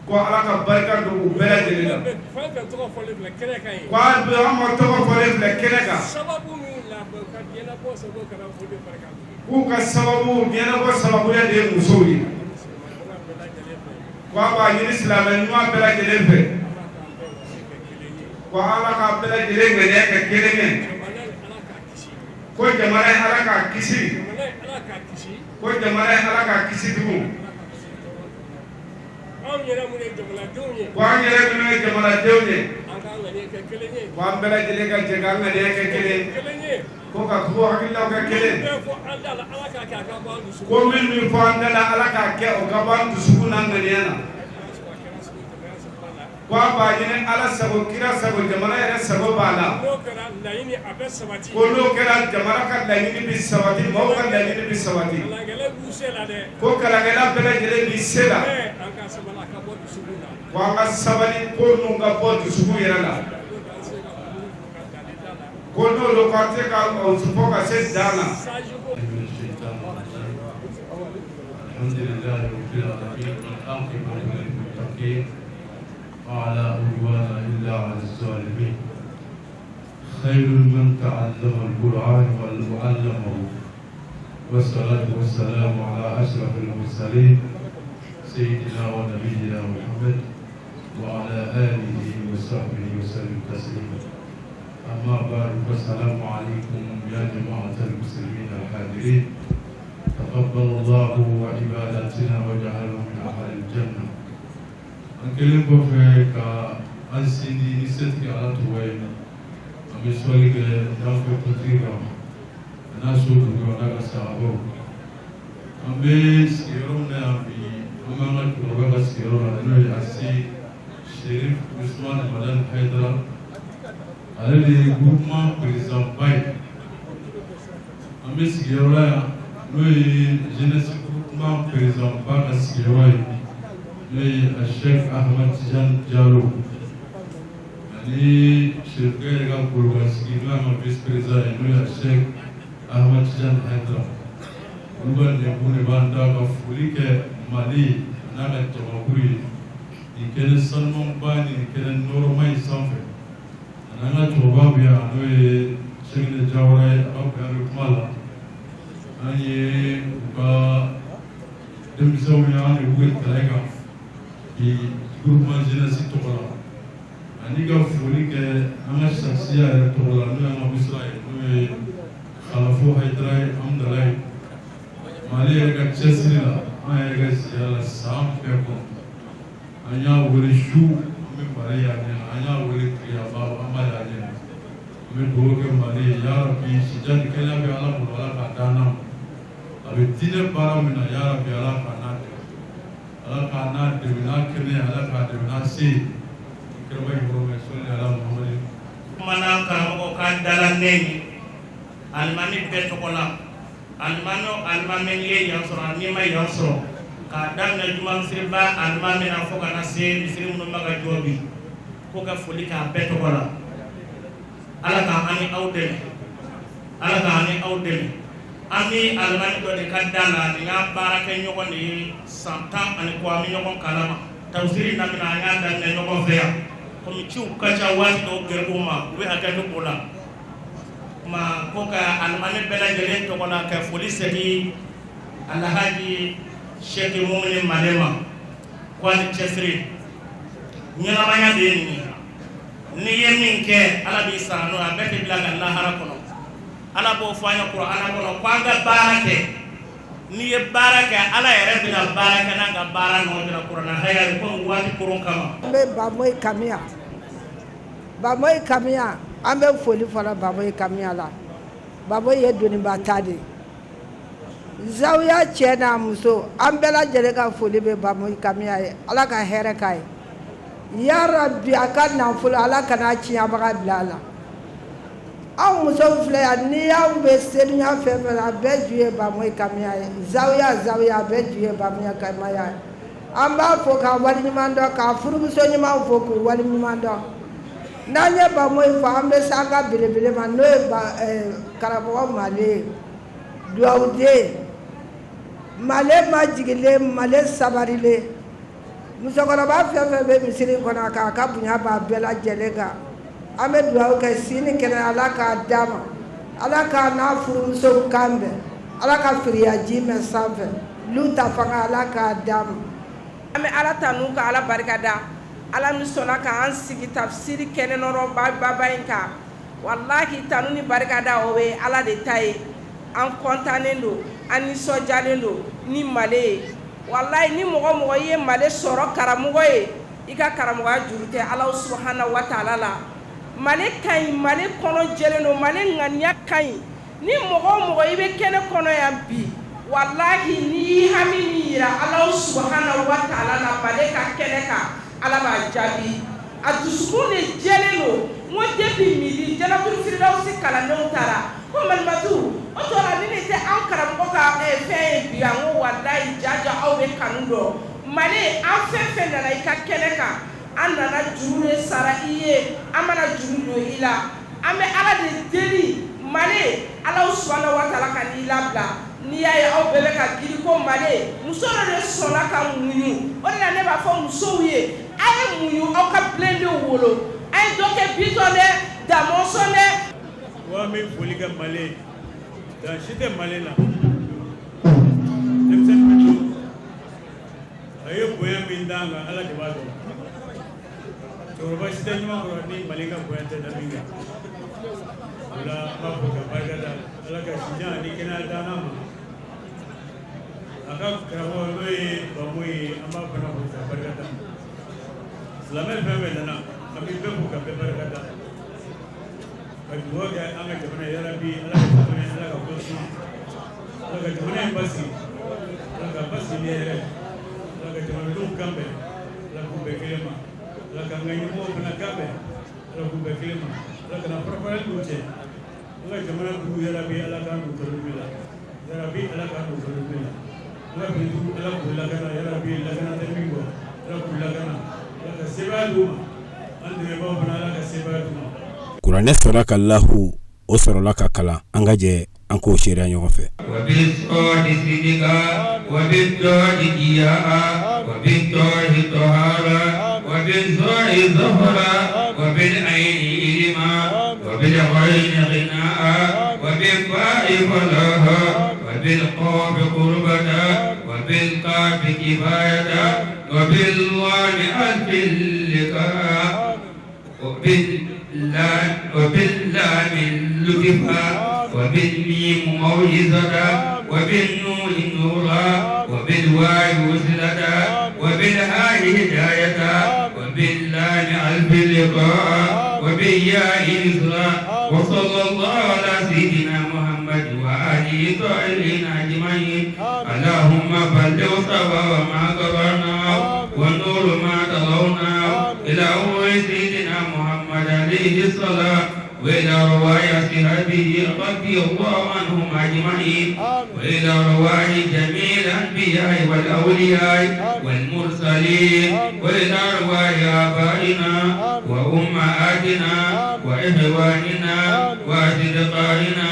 Ko Ala ka barika don u bɛɛ lajɛlen la. Ko an ma tɔgɔ fɔlen filɛ kɛnɛ kan, k'u ka sababu diɲɛnabɔ sababuya de ye musow ye. Ko a b'a ɲini silamɛ ɲuman bɛɛ lajɛlen fɛ, ko Ala ka bɛɛ lajɛlen ŋaniya kɛ kelen ye. Ko jamana ye, Ala k'a kisi. Ko jamana ye, Ala k'a kisi tugun. Ko an yɛrɛ minnu ye jamanadenw ye, ko an bɛɛ lajɛlen ka jɛ k'an ŋaniya kɛ kelen, ko ka ko hakililaw kɛ kelen, ko min bɛ fɔ an da la, Ala k'a kɛ o ka bɔ an dusukun n'an ŋaniya na. Ko a b'a ɲini Ala sago, kira sago, jamana yɛrɛ sago b'a la. Ko n'o kɛra, jamana ka laɲini bɛ sabati, maaw ka laɲini bɛ sabati. Ko kalankɛla bɛɛ lajɛlen b'i se la. Ko an ka sabali, ko ninnu ka bɔ dusukun yɛrɛ la. Ko n'o don, k'an tɛ ka fɔ ka se dan na. ولا عدوان إلا على الظالمين. خير من تعلم القرآن وعلمه، والصلاة والسلام على أشرف المرسلين سيدنا ونبينا محمد وعلى آله وصحبه وسلم تسليما. أما بعد، فالسلام عليكم يا جماعة المسلمين الحاضرين. تقبل الله عباداتنا وجعله من أهل الجنة. An kɛlen kɔfɛ ka an sindi ni setigi Ala tɔgɔ ye, an bɛ sɔli kɛ danfɛ kuntigi kan, a n'a so dugu, a n'a ka sahabaw. An bɛ sigiyɔrɔ min na yan bi, an b'an ka cɛkɔrɔba ka sigiyɔrɔ la, n'o ye Ase Sherif Usman Madani Hayidara. Ale de ye groupement président ba ye. An bɛ sigiyɔrɔ la yan, n'o ye jeunesse groupement président ba ka sigiyɔrɔ ye, n'o ye Sheikh Ahmad Tijani Jalo, ani Sherifkɛ yɛrɛ ka golokansigi, n'o y'an ka vice président ye, n'o ye Sheikh Ahmad Tijani Hayidara. Olu ka nɛnkun de b'an da ka foli kɛ Mali n'a ka jamakulu ye nin kɛnɛ sanumanba ni nin kɛnɛ nɔɔrɔma in sanfɛ. Ani an ka cɛkɔrɔba bɛ yan, n'o ye Sɛkinɛ Jawara ye, a ka bonya bɛ kuma la. An ye u ka denmisɛnw ye, an de b'u ka terrain kan bi groupement jeunesse tɔgɔ la, ani ka foli kɛ an ka sasiya yɛrɛ tɔgɔ la, n'o y'an ka misira ye, n'o ye Kalafo Hayidara ye, Amudalayi. Mali yɛrɛ ka cɛsiri la, an yɛrɛ ka siya la, san bɛɛ kɔnɔ an y'a wele su, an bɛ Mali y'a ɲɛ na, an y'a wele tile, an b'a y'a ɲɛ na. An bɛ dugawu kɛ Mali ye, yarabi sijan ni kɛnɛya bɛ Ala bolo, Ala k'a d'an ma. A bɛ diinɛ baara min na, yarabi Ala k'a n'a dɛmɛ, Ala k'a n'a dɛmɛ n'a kɛnɛya, Ala k'a dɛmɛ n'a se ye. Kɛrɛba in kɔrɔ sɔli ala Muhamadu. Kumana karamɔgɔ ka dala ne ye alimami bɛɛ tɔgɔ la, alimami o alimami ye yan sɔrɔ, n'i ma yan sɔrɔ, k'a daminɛ juma misiriba alimami na fo ka na se misiri minnu bɛ ka jɔ bi, ko ka foli k'a bɛɛ tɔgɔ la. Ala ka an ni aw dɛmɛ, Ala ka an ni aw dɛmɛ. An ni alimami dɔ de ka da la, nin y'an baarakɛ ɲɔgɔn de ye san 10 ani kɔ, an bɛ ɲɔgɔn kalama. Tafsiri daminɛ, an y'a daminɛ ɲɔgɔn fɛ yan. Komi ciw ka ca waati dɔw garibuw ma, u bɛ hakɛ to o la. Kuma ko ka alimami bɛɛ lajɛlen tɔgɔ la ka foli segin Alhaji Sɛki Mumini Male ma, ko a ni cɛsiri. Ɲɛnamaya de ye nin ye, n'i ye min kɛ, Ala b'i sara n'o ye, a bɛɛ tɛ bila ka lahara kɔnɔ. Ala b'o fɔ an ye Kuranɛ kɔnɔ ko an ka baara kɛ. N'i ye baara kɛ, Ala yɛrɛ bɛna baara kɛ n'an ka baara nɔ jira Kuranɛ haya ye, komi waati koron kama. An bɛ Bamoyi Kamiya, Bamoyi Kamiya, an bɛ foli fɔlɔ Bamoyi Kamiya la. Bamoyi ye doniba ta de ye. Zawiya cɛ n'a muso, an bɛɛ lajɛlen ka foli bɛ Bamoyi Kamiya ye. Ala ka hɛrɛ k'a ye, yarabi. A ka nafolo, Ala kana tiɲɛbaga bila a la. Anw musow filɛ yan, n'i y'anw bɛ senuya fɛn fɛn na, a bɛɛ ju ye Bamoyi Kamiya ye. Zawiya, zawiya, a bɛɛ ju ye Bamoyi Kamiya ye. An b'a fo k'a waleɲuman dɔn, k'a furumuso ɲuman fo k'u waleɲuman dɔn. N'an ye Bamoyi fɔ, an bɛ se an ka belebele ma, n'o ye karamɔgɔ Male ye, dugawuden Male, majigilen Male, sabarilen. Musokɔrɔba fɛn fɛn bɛ misiri kɔnɔ, k'a ka bonya b'a bɛɛ lajɛlen kan. An bɛ dugawu kɛ, si ni kɛnɛya, Ala k'a d'a ma. Ala k'a n'a furumusow kan bɛn. Ala ka firiyaji mɛn sanfɛ lu ta fanga, Ala k'a d'a ma. An bɛ Ala tanu ka Ala barika da, Ala min sɔnna k'an sigi tafsiri kɛnɛ nɔrɔ baba in kan. Walahi, tanu ni barika da, o ye Ala de ta ye. An kɔntannen don, an nisɔndiyalen don ni Male ye. Walahi, ni mɔgɔ mɔgɔ i ye Male sɔrɔ karamɔgɔ ye, i ka karamɔgɔya juru tɛ Ala subahana wa taala la. Male ka ɲi, Male kɔnɔ jɛlen don, Male ŋaniya ka ɲi. Ni mɔgɔ o mɔgɔ i bɛ kɛnɛ kɔnɔ yan bi, walahi, n'i y'i hami min yira Ala subahana wa taala la Male ka kɛnɛ kan, Ala b'a jaabi. A dusukun de jɛlen don. N ko depuis midi, Janatul Firidawusi kalandenw taara ko malimatu o tɔra ni nin tɛ an karamɔgɔ ka fɛn ye bi yan. N ko walahi, jaja aw bɛ kanu dɔn. Male, an fɛn fɛn nana i ka kɛnɛ kan, an nana juru de sara i ye, an mana juru don i la. An bɛ Ala de deli, Male, Ala subahana wa taala ka n'i labila. N'i y'a ye aw bɛɛ bɛ ka giri ko Male, muso dɔ de sɔnna ka muɲu. O de la ne b'a fɔ musow ye, a ye muɲu aw ka bilendenw wolo. A ye dɔ kɛ Bitɔn dɛ, Damɔsɔn dɛ. Wa n bɛ foli kɛ Male, dan si tɛ Male la. Denmisɛnnin min don, a ye bonya min d'an kan, Ala de b'a dɔn. Cɛkɔrɔba si tɛ ɲuman kɔrɔ ni Male ka bonya tɛ da min kan. O la an b'a fɔ ka barika da, Ala ka sijan ani kɛnɛya d'an ma. A ka karamɔgɔ, n'o ye Bamoyi ye, an b'a fana fo ka barika da. Silamɛ fɛn fɛn nana, an bɛ bɛɛ fo ka bɛɛ barika da, ka dugawu kɛ an ka jamana ye. Yarabi, Ala ka jamana in, Ala ka ko suma, Ala ka jamana in basigi, Ala ka basigi ni hɛrɛ, Ala ka jamanadenw kan bɛn, Ala k'u bɛn kelen ma, Ala k'an ka ɲɛmɔgɔw fana kan bɛn, Ala k'u bɛn kelen ma, Ala kana farafarali d'u cɛ. An ka jamana dugu, yarabi, Ala k'an don kalo la, yarabi, Ala k'an don kalo la. An ka finitigiw, Ala k'u lakana, yarabi, lakana tɛ min kɔ, Ala k'u lakana, Ala ka sebaaya d'u ma. An dɛmɛbaaw fana, Ala ka sebaaya d'u ma. Kuranɛ sɔrɔla ka lahu, o sɔrɔla ka kalan. An ka jɛ an k'o seereya ɲɔgɔn fɛ. وبالطاء طهارة وبالزاء ظفرا وبالعين علما وبالغين غناء وبالفاء فلاحا وبالقاف قربة وبالكاف كفاية وباللام ألف اللقاء وباللام اللطفا وبالميم موعظة وبالنون نورا وبالواو وصلة وبالهاء هداية وباللام ألف لقاء وبالياء نصرا. وصلى الله على سيدنا محمد وآله الطاهرين أجمعين. اللهم بلغ صواب ما قرأناه والنور ما تلوناه إلى روح سيدنا محمد عليه الصلاة وإلى رواية أصحابه رضي الله عنهم أجمعين وإلى رواية جميع الأنبياء والأولياء والمرسلين وإلى رواية آبائنا وأمهاتنا وإخواننا وأصدقائنا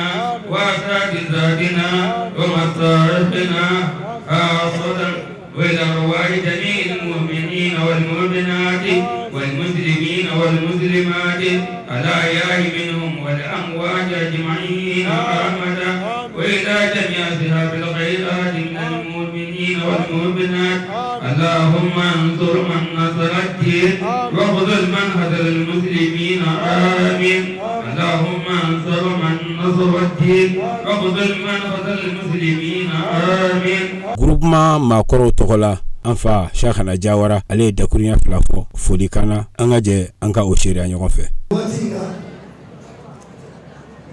وأساتذتنا ومصارفنا خاصة وإلى رواية جميع المؤمنين والمؤمنات والمسلمين والمسلمات الأحياء منهم والأموات أجمعين رحمة. وإلى جميع أصحاب الخيرات من المؤمنين والمؤمنات. اللهم انصر من نصر الدين واخذل من خذل المسلمين آمين. اللهم انصر من نصر الدين واخذل من خذل المسلمين آمين. Groupement maakɔrɔw tɔgɔ la, an fa Cheikhana Jawara, ale ye dakurunya 2 fɔ folikan na. An ka jɛ an ka o seereya ɲɔgɔn fɛ. Waati in na,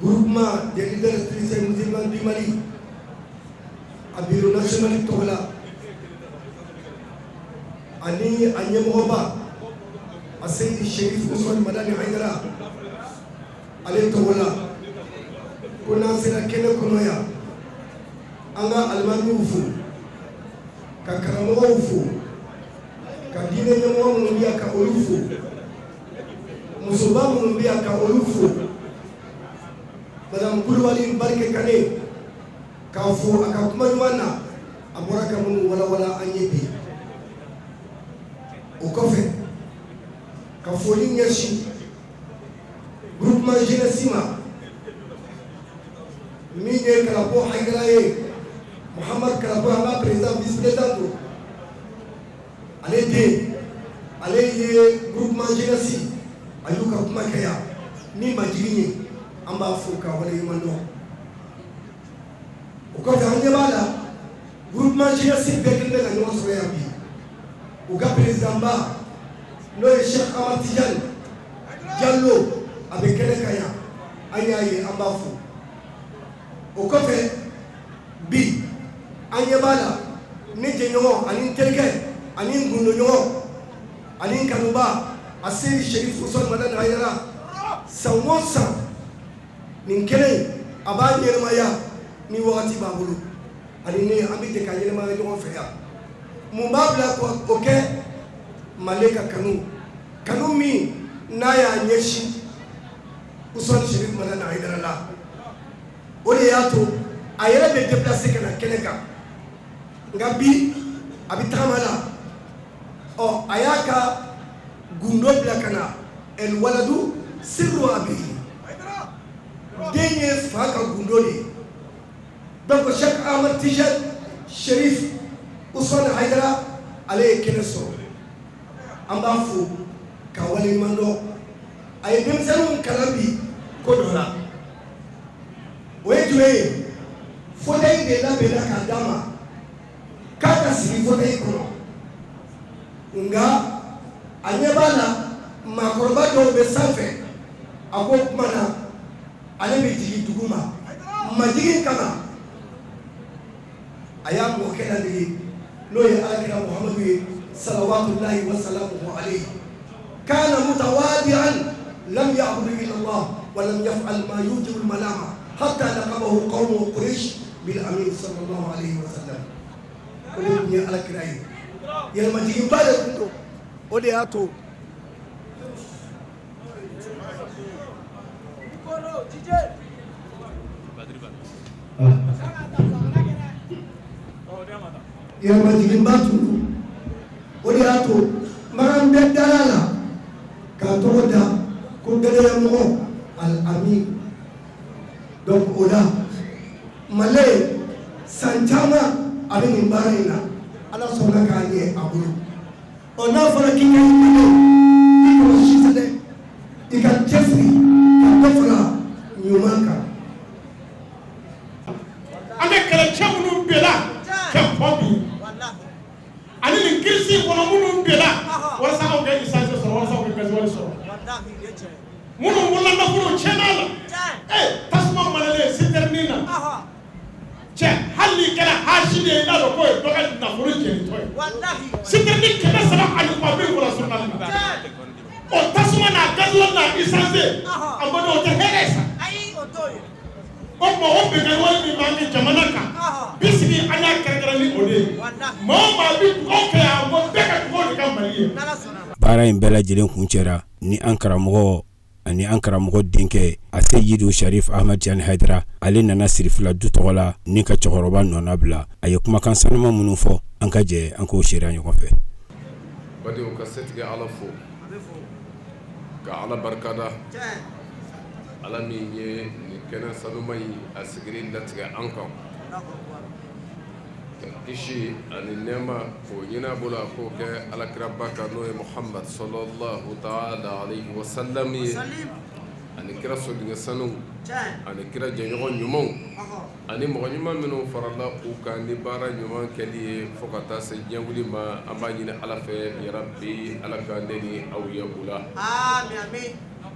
groupement des leaders spirituels musulmans du Mali, a bureau national tɔgɔ la ani a ɲɛmɔgɔba a Seyidi Sherif Ousmane Madani Haidara, ale tɔgɔ la, ko n'an sera kɛnɛ kɔnɔ yan, an ka alimamiw fo, ka karamɔgɔw fo, ka diinɛ ɲɛmɔgɔ minnu bɛ yan ka olu fo, musoba minnu bɛ yan ka olu fo, Madame Kulubali Barike Kane k'a fo a ka kuma ɲuman na, a bɔra ka minnu walawala an ye bi. O kɔfɛ, ka foli ɲɛsin groupement jeunesse ma, min ye Kalabo Hayidara ye, Muhamadu Kalabo, an ka président, vice président don, ale den, ale ye groupement jeunesse, a y'u ka kuma kɛ yan ni majigin ye, an b'a fo k'a waleɲuman dɔn. O kɔfɛ, an ɲɛ b'a la groupement jeunesse bɛɛ kelen bɛ ka ɲɔgɔn sɔrɔ yan bi. U ka président ba, n'o ye Cheikh Amad Tidiane Diallo, a bɛ kɛnɛ kan yan, an y'a ye, an b'a fo. O kɔfɛ bi, an ɲɛ b'a la ne jɛɲɔgɔn ani n terikɛ ani n gundoɲɔgɔn ani n kanuba a Seyidi Sherif Ousmane Madani Haidara, san o san nin kɛnɛ in a b'a ɲɛnamaya ni wagati b'a bolo, ani ne an bɛ jɛ ka ɲɛnamaya ɲɔgɔn fɛ yan. Mun b'a bila k'o kɛ? Mali ka kanu, kanu min n'a y'a ɲɛsin Ousmane Sherif Madani Haidara la, o de y'a to a yɛrɛ bɛ déplacer ka na kɛnɛ kan. Nka bi a bɛ tagama la, ɔ a y'a ka gundo bila ka na. El waladu sirru abihi, den ye fa ka gundo de ye. Donc Cheikh Ahmad Tijani Sherif Ousmane Haidara, ale ye kɛnɛ sɔrɔ, an b'a fo ka waleɲuman dɔn. A ye denmisɛnninw kalan bi ko dɔ la, o ye jumɛn ye? Fauteuil de labɛnna k'a d'a ma k'a ka sigi fauteuil kɔnɔ, nka a ɲɛ b'a la maakɔrɔba dɔw bɛ sanfɛ. A ko o tuma na ale bɛ jigin dugu ma majigin kama. A y'a mɔkɛ ladege, n'o ye alakira Muhamadu ye, salawatullahi wa salamuhu alayhi. Kana mutawadi'an, lam ya'budu illa Allah wa lam yaf'al ma yujibu al-malama hatta laqabahu qawmuhu Quraysh bil amin, sallallahu alayhi wa sallam. O de tun ye alakira ye, yɛlɛmajiginba de tun don. O de y'a to yɛlɛmajiginba tun don. Al-Amin. Donc o la Male san caman a bɛ nin baara in na, Ala sɔnna k'a ɲɛ a bolo. Ɔ, n'a fɔra k'i ka Male, i kana sise dɛ, i ka cɛsiri ka dɔ fara ɲuman kan. An bɛ kɛlɛcɛ minnu bila ka kɔ bi ani nin crise kɔnɔ, minnu bila walasa aw ka essence sɔrɔ, walasa aw ka gasoil sɔrɔ, minnu wolola nafolo tiɲɛna la, tasuma manalen citerne na, cɛ, hali n'i kɛra hasidi ye, i t'a dɔn k'o ye dɔ ka nafolo jɛnitɔ ye. Citerne 300 ani kɔ min bɔra journal la, o tasuma n'a gasoil n'a essence, a ma dɔn, o tɛ hɛrɛ ye sa. O tuma, o binkanni wale min b'an ka jamana kan bi sigi, an y'a kɛrɛnkɛrɛn ni o de ye. Maa o maa bɛ dugawu kɛ yan, ko bɛɛ ka dugawu de ka Mali ye. Baara in bɛɛ lajɛlen kuncɛra ni an karamɔgɔ ani an karamɔgɔ denkɛ a Seyidu Sharif Ahmad Tijani Hayidara. Ale nana Sirifila du tɔgɔ la ni ka cɛkɔrɔba nɔna bila. A ye kumakan sanuma minnu fɔ, an ka jɛ an k'o seereya ɲɔgɔn fɛ. Badenw, ka setigi Ala fo, ka Ala barikada, Ala min ye nin kɛnɛ sanuma in a sigili latigɛ an kan, ka kisi ani nɛɛma k'o ɲini a bolo, a k'o kɛ alakiraba kan, n'o ye Muhamad salalahu taala alayhi wa salam ye, ani kira sodenkɛ sanu, ani kira jɛɲɔgɔn ɲumanw, ani mɔgɔ ɲuman minnu farala u kan ni baara ɲuman kɛli ye fo ka taa se diɲɛ wuli ma. An b'a ɲini Ala fɛ, yarabi, Ala ka ne ni aw ye u la.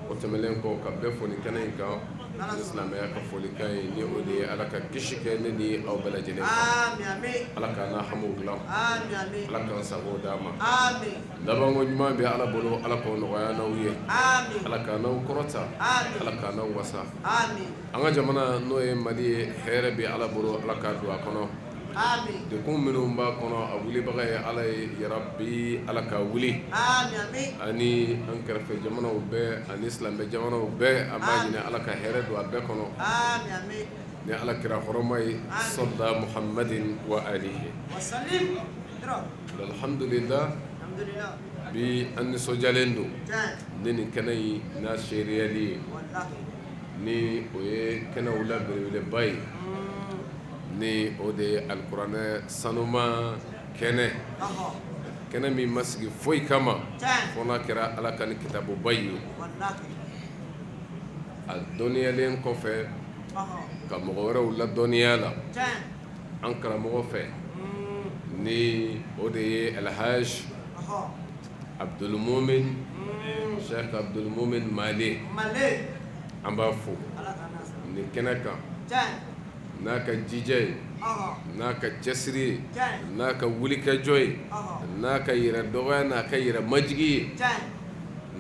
O tɛmɛnen kɔ, ka bɛɛ fo nin kɛnɛ in kan ni silamɛya ka folikan ye, ni o de ye Ala ka kisi kɛ ne ni aw bɛɛ lajɛlen kan, Ala k'an n'a hamiw dilan, Ala k'an sago d'an ma. Labanko ɲuman bɛ Ala bolo, Ala k'o nɔgɔya n'aw ye, Ala k'an n'aw kɔrɔta, Ala k'an n'aw wasa. An ka jamana, n'o ye Mali ye, hɛrɛ bɛ Ala bolo, Ala k'a don a kɔnɔ. Degun minnu b'a kɔnɔ, a wulibaga ye Ala ye, yarabi, Ala ka wuli. Ani an kɛrɛfɛ jamanaw bɛɛ ani silamɛ jamanaw bɛɛ, an b'a ɲini Ala ka hɛrɛ don a bɛɛ kɔnɔ ni Ala kira hɔrɔma ye, sɔla Muhamadin wa alihi. Alhamdulila, bi an nisɔndiyalen don ni nin kɛnɛ in n'a seereyali ye, ni o ye kɛnɛw la belebeleba ye, ni o de ye alikuranɛ sanuma kɛnɛ, kɛnɛ min ma sigi foyi kama fo n'a kɛra Ala ka ni kitabuba ye. A dɔnniyalen kɔfɛ, ka mɔgɔ wɛrɛw ladɔnniya la an karamɔgɔ fɛ, ni o de ye Alhaji Abdulmumin Cheikh Abdulmumin Male. An b'a fo nin kɛnɛ kan n'a ka jija ye, n'a ka cɛsiri ye, n'a ka wulikajɔ ye, n'a ka yɛrɛ dɔgɔya, n'a ka yɛrɛ majigi ye,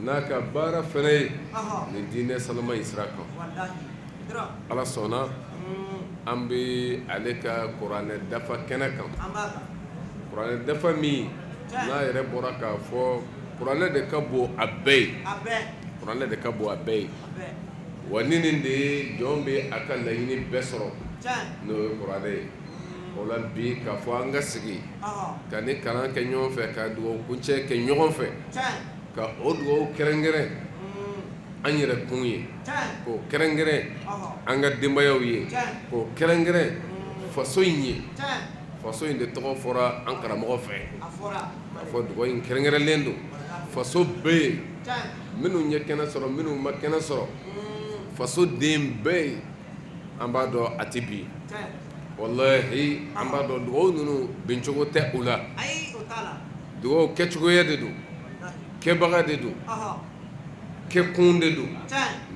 n'a ka baara fɛnɛ ye nin diinɛ sanuma in sira kan. Ala sɔnna, an bɛ ale ka kuranɛ dafa kɛnɛ kan, kuranɛ dafa min n'a yɛrɛ bɔra k'a fɔ kuranɛ de ka bon a bɛɛ ye, kuranɛ de ka bon a bɛɛ ye. Wa ni nin de ye, jɔn bɛ a ka laɲini bɛɛ sɔrɔ, n'o ye kuranɛ ye. O la bi, k'a fɔ an ka sigi ka ni kalan kɛ ɲɔgɔn fɛ, ka dugawu kuncɛ kɛ ɲɔgɔn fɛ, ka o dugawu kɛrɛnkɛrɛn an yɛrɛ kun ye, k'o kɛrɛnkɛrɛn an ka denbayaw ye, k'o kɛrɛnkɛrɛn faso in ye. Faso in de tɔgɔ fɔra an karamɔgɔ fɛ, k'a fɔ dugawu in kɛrɛnkɛrɛnlen don faso bɛɛ ye, minnu ye kɛnɛ sɔrɔ, minnu ma kɛnɛ sɔrɔ, faso den bɛɛ ye. An b'a dɔn a tɛ bi, walahi, an b'a dɔn dugawu ninnu bincogo tɛ u la. Dugawu kɛcogoya de don, kɛbaga de don, kɛkun de don.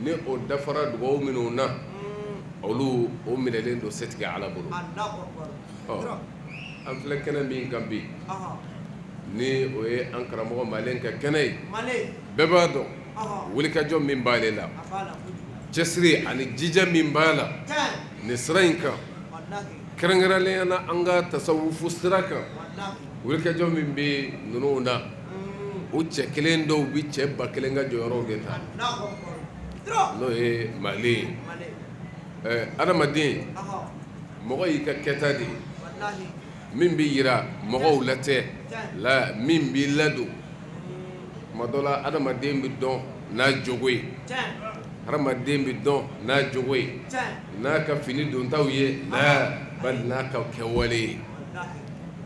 Ni o dafara dugawu minnu na, olu o minɛlen don setigi Ala bolo. Ɔ, an filɛ kɛnɛ min kan bi, ni o ye an karamɔgɔ Male ka kɛnɛ ye, bɛɛ b'a dɔn wulikajɔ min b'ale la, cɛsiri ani jija min b'a la nin sira in kan, kɛrɛnkɛrɛnnenya na an ka tasawufu sira kan. Wulikajɔ min bɛ ninnu na, o cɛ kelen dɔw bɛ cɛ 1000 ka jɔyɔrɔw de ta, n'o ye Male ye. Adamaden, mɔgɔ y'i ka kɛta de ye min bɛ yira mɔgɔw la tɛ la, min b'i ladon. Tuma dɔ la, adamaden bɛ dɔn n'a jogo ye. Hadamaden bɛ dɔn n'a jogo ye, n'a ka fini dontaw ye, la bali n'a ka kɛwale ye.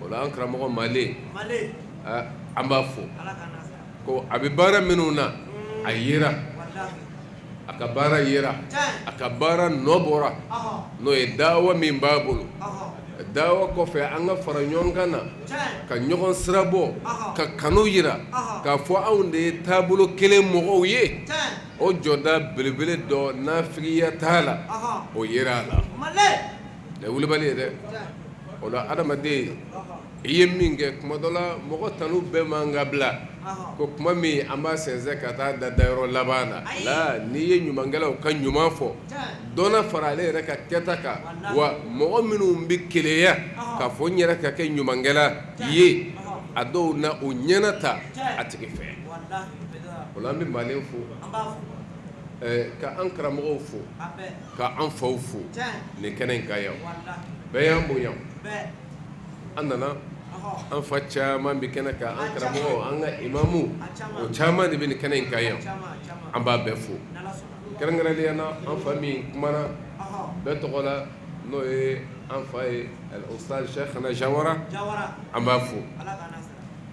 O la an karamɔgɔ Male, an b'a fo ko a bɛ baara minnu na, a yera, a ka baara yera, a ka baara nɔ bɔra, n'o ye dawa min b'a bolo. Dawa kɔfɛ, an ka fara ɲɔgɔn kan na ka ɲɔgɔn sirabɔ, ka kanu jira k'a fɔ anw de ye taabolo kelen mɔgɔw ye. O jɔda belebele dɔ nafigiya t'a la, o yera a la. Nin ye wulibali ye dɛ. O la adamaden, i ye min kɛ kuma dɔ la, mɔgɔ tanu bɛɛ man ka bila ko kuma min an b'a sɛnsɛn ka taa da dayɔrɔ laban na la. N'i ye ɲumankɛlaw ka ɲuman fɔ, dɔ fara ale yɛrɛ ka kɛta kan. Wa mɔgɔ minnu bɛ keleya k'a fɔ n yɛrɛ ka kɛ ɲumankɛla ye, a dɔw na o ɲɛna ta a tigi fɛ. O la an bɛ Male fo, ka an karamɔgɔw fo, ka an faw fo nin kɛnɛ in kan yan. Bɛɛ y'an bonya. An nana, an fa caman bɛ kɛnɛ kan, an karamɔgɔ, an ka imamu, o caman de bɛ nin kɛnɛ in kan yan. An b'a bɛɛ fo, kɛrɛnkɛrɛnnenya na an fa min kumana bɛɛ tɔgɔ la, n'o ye an fa ye Ustaz Cheikhna Jawara, an b'a fo.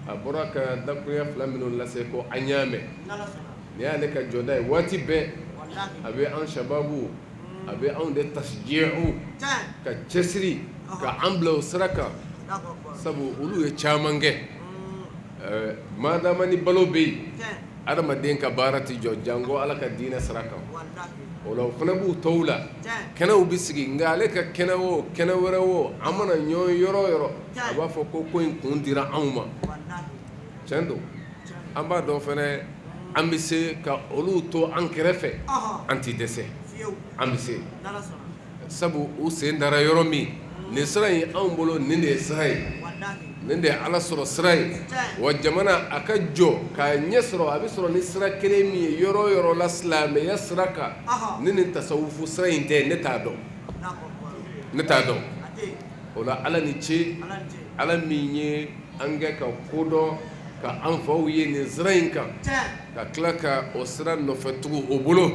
A bɔra ka dakurunya fila minnu lase ko an y'a mɛn, nin y'ale ka jɔda ye waati bɛɛ. A bɛ an sababu, a bɛ anw de tasji'u ka cɛsiri ka an bila o sira kan, sabu olu ye caman kɛ. Madama ni balo bɛ yen, adamaden ka baara tɛ jɔ, janko Ala ka diinɛ sira kan. O la o fana b'u tɔw la, kɛnɛw bɛ sigi, nka ale ka kɛnɛ o kɛnɛ wɛrɛ o, an mana ɲɔgɔn yɔrɔ o yɔrɔ, a b'a fɔ ko ko in kun dira anw ma. Tiɲɛ don, an b'a dɔn fana, an bɛ se ka olu to an kɛrɛfɛ, an tɛ dɛsɛ, an bɛ se, sabu u sen dara yɔrɔ min, nin sira in anw bolo, nin de ye sira ye, nin de ye Ala sɔrɔ sira ye. Wa jamana a ka jɔ k'a ɲɛ sɔrɔ, a bɛ sɔrɔ ni sira kelen min ye yɔrɔ o yɔrɔ la, silamɛya sira kan, ni nin tasawufu sira in tɛ, ne t'a dɔn, ne t'a dɔn. O la Ala ni ce, Ala min ye an kɛ ka ko dɔn, ka an faw ye nin sira in kan, ka tila ka o sira nɔfɛ tugu o bolo.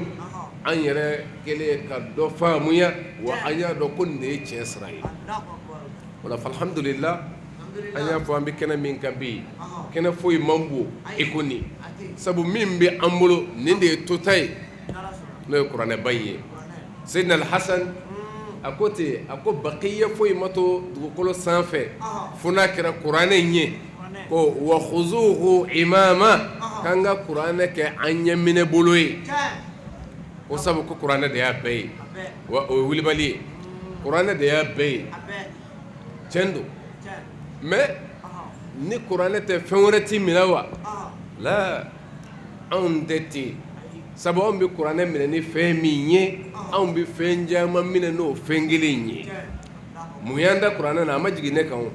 An yɛrɛ kɛlen ka dɔ faamuya, wa an y'a dɔn ko nin de ye tiɲɛ sira ye. O la alhamdulila, an y'a fɔ an bɛ kɛnɛ min kan bi, kɛnɛ foyi man bon i ko nin, sabu min bɛ an bolo, nin de ye tota ye, n'o ye kuranɛba in ye. Seyidina Alhasan a ko ten, a ko bakiya foyi ma to dugukolo sanfɛ fo n'a kɛra kuranɛ in ye. Ko wa khuzuhu imama, k'an ka kuranɛ kɛ an ɲɛminɛ bolo ye, ko sabu ko kuranɛ de y'a bɛɛ ye. Wa o ye wulibali ye, kuranɛ de y'a bɛɛ ye. Tiɲɛ don, mais ni kuranɛ tɛ, fɛn wɛrɛ tɛ minɛ wa? La, anw tɛ ten, sabu anw bɛ kuranɛ minɛ ni fɛn min ye, anw bɛ fɛn caman minɛ n'o fɛn kelen ye. Mun y'an da kuranɛ na? A ma jigin ne kan o,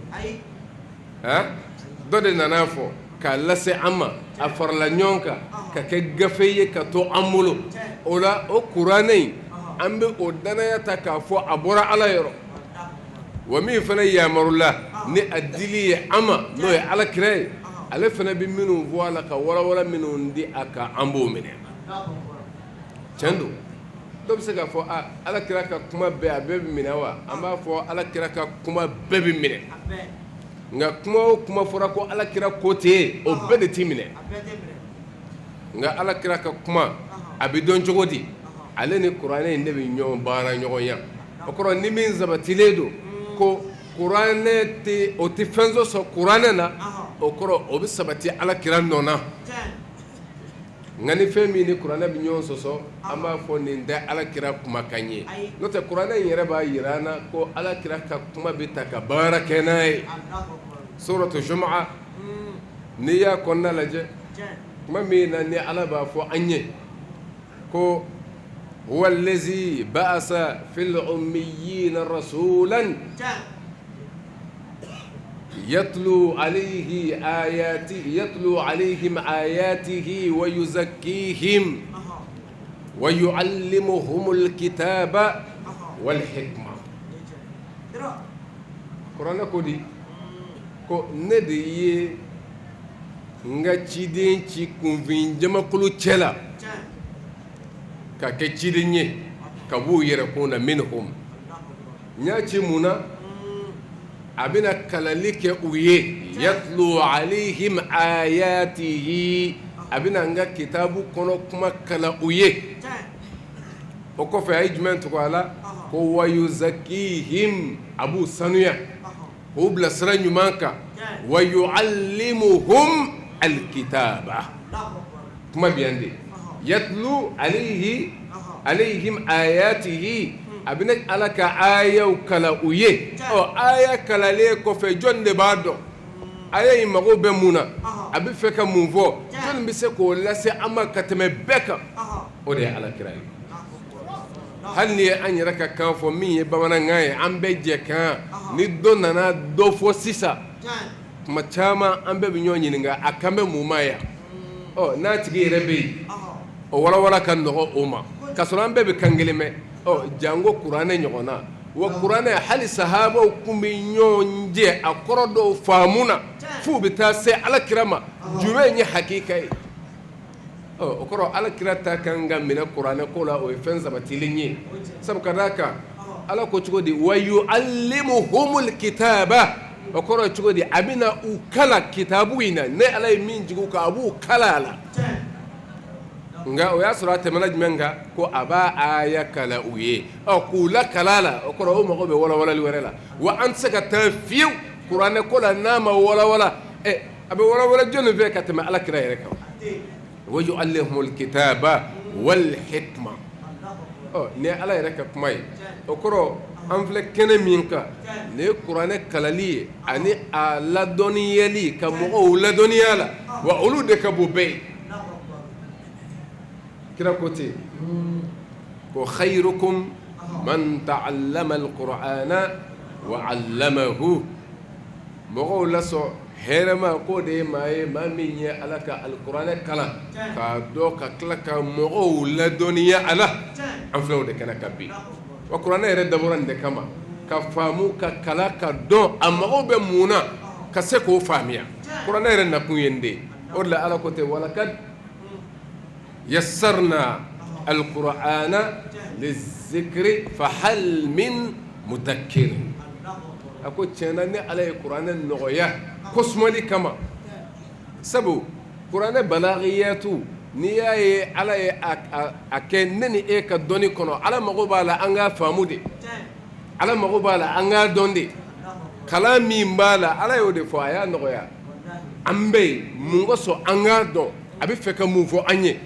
dɔ de nana fɔ k'a lase an ma, a farala ɲɔgɔn kan ka kɛ gafe ye ka to an bolo. O la o kuranɛ in, an bɛ o dannaya ta k'a fɔ a bɔra Ala yɔrɔ. Wa min fana yamarula ni a dili ye an ma, n'o ye Ala kira ye, ale fana bɛ minnu fɔ a la, ka walawala minnu di a kan, an b'o minɛ. Tiɲɛ don, dɔ bɛ se k'a fɔ Ala kira ka kuma bɛɛ, a bɛɛ bɛ minɛ wa? An b'a fɔ Ala kira ka kuma bɛɛ bɛ minɛ, nka kuma o kuma fɔra ko Ala kira ko ten, o bɛɛ de tɛ minɛ. Nka Ala kira ka kuma, a bɛ dɔn cogo di? Ale ni kuranɛ in de bɛ ɲɔgɔn baara ɲɔgɔnya. O kɔrɔ, ni min sabatilen don ko kuranɛ tɛ, o tɛ fɛn sɔsɔ kuranɛ na, o kɔrɔ o bɛ sabati Ala kira nɔ na. Nka ni fɛn min ni kuranɛ bɛ ɲɔgɔn sɔsɔ, an b'a fɔ nin tɛ Ala kira kumakan ye. N'o tɛ, kuranɛ in yɛrɛ b'a jira an na ko Ala kira ka kuma bɛ ta ka baara kɛ n'a ye. Suratu Jumu'a, n'i y'a kɔnɔna lajɛ, tuma min na ni Ala b'a fɔ an ye ko huwa allazi ba'asa fil ummiyina rasulan yatlu alayhi ayati yatlu alayhim ayatihi wa yuzakkihim wa yuallimuhumul kitaba wal hikma. Kuranɛ ko di? Ko ne de ye n ka ciden ci kunfin jamakulu cɛ la. ka kɛ ciden ye ka b'u yɛrɛ kun na minhum n y'a ci mun na a bɛna kalali kɛ u ye yatlu alayhim ayatihi a bɛna n ka kitabu kɔnɔ kuma kalan u ye o kɔfɛ a ye jumɛn tugu a la ko wayuzakihim a b'u sanuya k'u bila sira ɲuman kan wa yuallimuhum alkitaba kuma bɛ yan de yatlu alayhi alayhim ayatihi a bɛna ala ka ayaw kalan u ye ɔ aya kalanlen kɔfɛ jɔn de b'a dɔn aya in mago bɛ mun na a bɛ fɛ ka mun fɔ jɔn bɛ se k'o lase an ma ka tɛmɛ bɛɛ kan o de ye ala kira ye hali ni ye an yɛrɛ ka kan fɔ min ye bamanankan ye an bɛɛ jɛ kan ni dɔ nana dɔ fɔ sisan tuma caman an bɛɛ bɛ ɲɔgɔn ɲininka a kan bɛ mun ma yan ɔ n'a tigi yɛrɛ bɛ yen o walawala ka nɔgɔ o ma k'a sɔrɔ an bɛɛ bɛ kan kelen mɛn ɔ janko kuranɛ ɲɔgɔn na wa kuranɛ hali sahabaw tun bɛ ɲɔgɔn jɛ a kɔrɔ dɔw faamu na f'u bɛ taa se ala kira ma jumɛn ye hakika ye ɔ o kɔrɔ ala kira ta kan ka minɛ kuranɛ ko la o ye fɛn sabatilen ye sabu ka d'a kan ala ko cogo di wa yuallimuhumul kitaba o kɔrɔ cogo di a bɛna u kalan kitabu in na ne ala ye min jigin u kan a b'u kalan a la nka o y'a sɔrɔ a tɛmɛna jumɛn kan ko a b'a aya kalan u ye ɔ k'u lakalan a la o kɔrɔ o mago bɛ walawalali wɛrɛ la wa an tɛ se ka taa fiyewu kuranɛ ko la n'a ma walawala ɛ a bɛ walawala jɔnni fɛ ka tɛmɛ ala kira yɛrɛ kan wa yuallimuhumul kitaba wal hikma ɔ nin ye ala yɛrɛ ka kuma ye o kɔrɔ an filɛ kɛnɛ min kan nin ye kuranɛ kalali ye ani a ladɔnniyali ka mɔgɔw ladɔnniya la wa olu de ka bon bɛɛ ye kira ko ten ko khayrukum man ta'allama al-qur'ana wa 'allamahu mɔgɔw lasɔn hɛrɛma k'o de ye maa ye maa min ye ala ka alikuranɛ kalan k'a dɔn ka tila ka mɔgɔw ladɔnniya a la an filɛ o de kɛnɛ kan bi wa kuranɛ yɛrɛ dabɔra nin de kama ka faamu ka kalan ka dɔn a mago bɛ mun na ka se k'o faamuya kuranɛ yɛrɛ nakun ye nin de ye o de la ala ko ten walakad yassarna alqur'ana lizikri fahal min mudakkir a ko tiɲɛ na ne ala ye kuranɛ nɔgɔya ko sumali kama sabu kuranɛ balagiyatu n'i y'a ye ala ye a kɛ ne ni e ka dɔnni kɔnɔ ala mago b'a la an k'a faamu de ala mago b'a la an k'a dɔn de kalan min b'a la ala y'o de fɔ a y'a nɔgɔya an bɛ yen mun kosɔn an k'a dɔn a bɛ fɛ ka mun fɔ an ye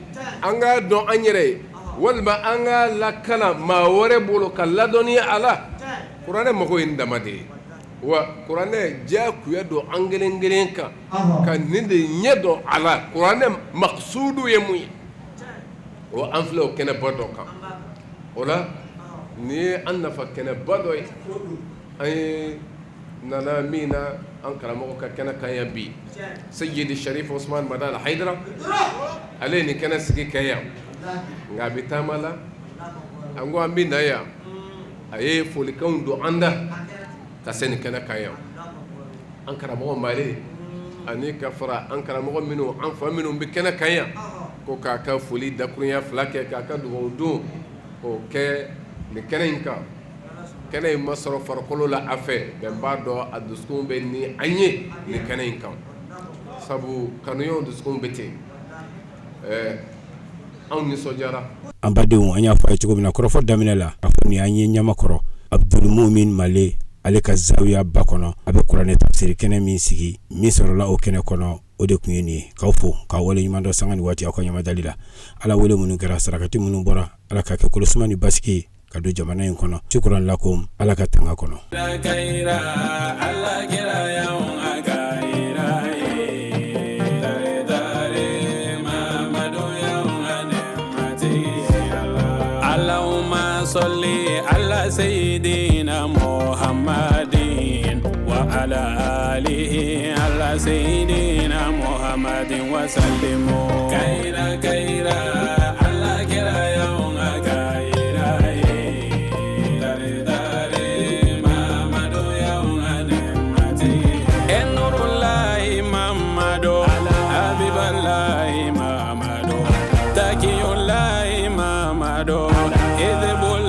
an k'a dɔn an yɛrɛ ye walima an k'a lakalan maa wɛrɛ bolo ka ladɔnniya a la kuranɛ mago ye nin dama de ye wa kuranɛ diyagoya don an kelen kelen kan ka nin de ɲɛ dɔn a la kuranɛ maksudu ye mun ye o an filɛ o kɛnɛba dɔ kan o la nin ye an nafa kɛnɛba dɔ ye an ye nana min na an karamɔgɔ ka kɛnɛ kan yan bi Seyidi Sharif Usman Madani Hayidara ale ye nin kɛnɛ sigi kɛ yan nka a bɛ taama la an ko an bɛ na yan a ye folikanw don an da ka se nin kɛnɛ kan yan an karamɔgɔ Male ani ka fara an karamɔgɔ minnu an fa minnu bɛ kɛnɛ kan yan ko k'a ka foli dakurunya fila kɛ k'a ka dugawu don k'o kɛ nin kɛnɛ in kan kɛnɛ in ma sɔrɔ farikolo la a fɛ bɛn b'a dɔn a dusukun bɛ ni an ye nin kɛnɛ in kan sabu kanuɲɔgɔn dusukun bɛ ten ɛɛ anw nisɔndiyara An badenw an y'a fɔ a ye cogo min na kɔrɔfɔ daminɛ la a fɔ nin an ye ɲamakɔrɔ Abdulmumin Male ale ka zawiya ba kɔnɔ a bɛ kuranɛ tafsiri kɛnɛ min sigi min sɔrɔla o kɛnɛ kɔnɔ o de tun ye nin ye k'aw fo k'aw waleɲuman dɔn sanga ni waati aw ka ɲamadali la ala wele minnu kɛra sarakati minnu bɔra ala ka kɛ kolosuma ni basigi ye ka don jamana in kɔnɔ shukran lakum ala ka tanga kɔnɔ Allahumma salli ala sayyidina Muhammadin wa ala alihi ala sayyidina Muhammadin wa sallimu kayira kayira ala kira y'anw ka kayira ye tare tare Mamadu y'anw ka nɛɛmatigi ye Nurulahi Mamadu Habibalahi Mamadu Takiyulahi Mamadu إذ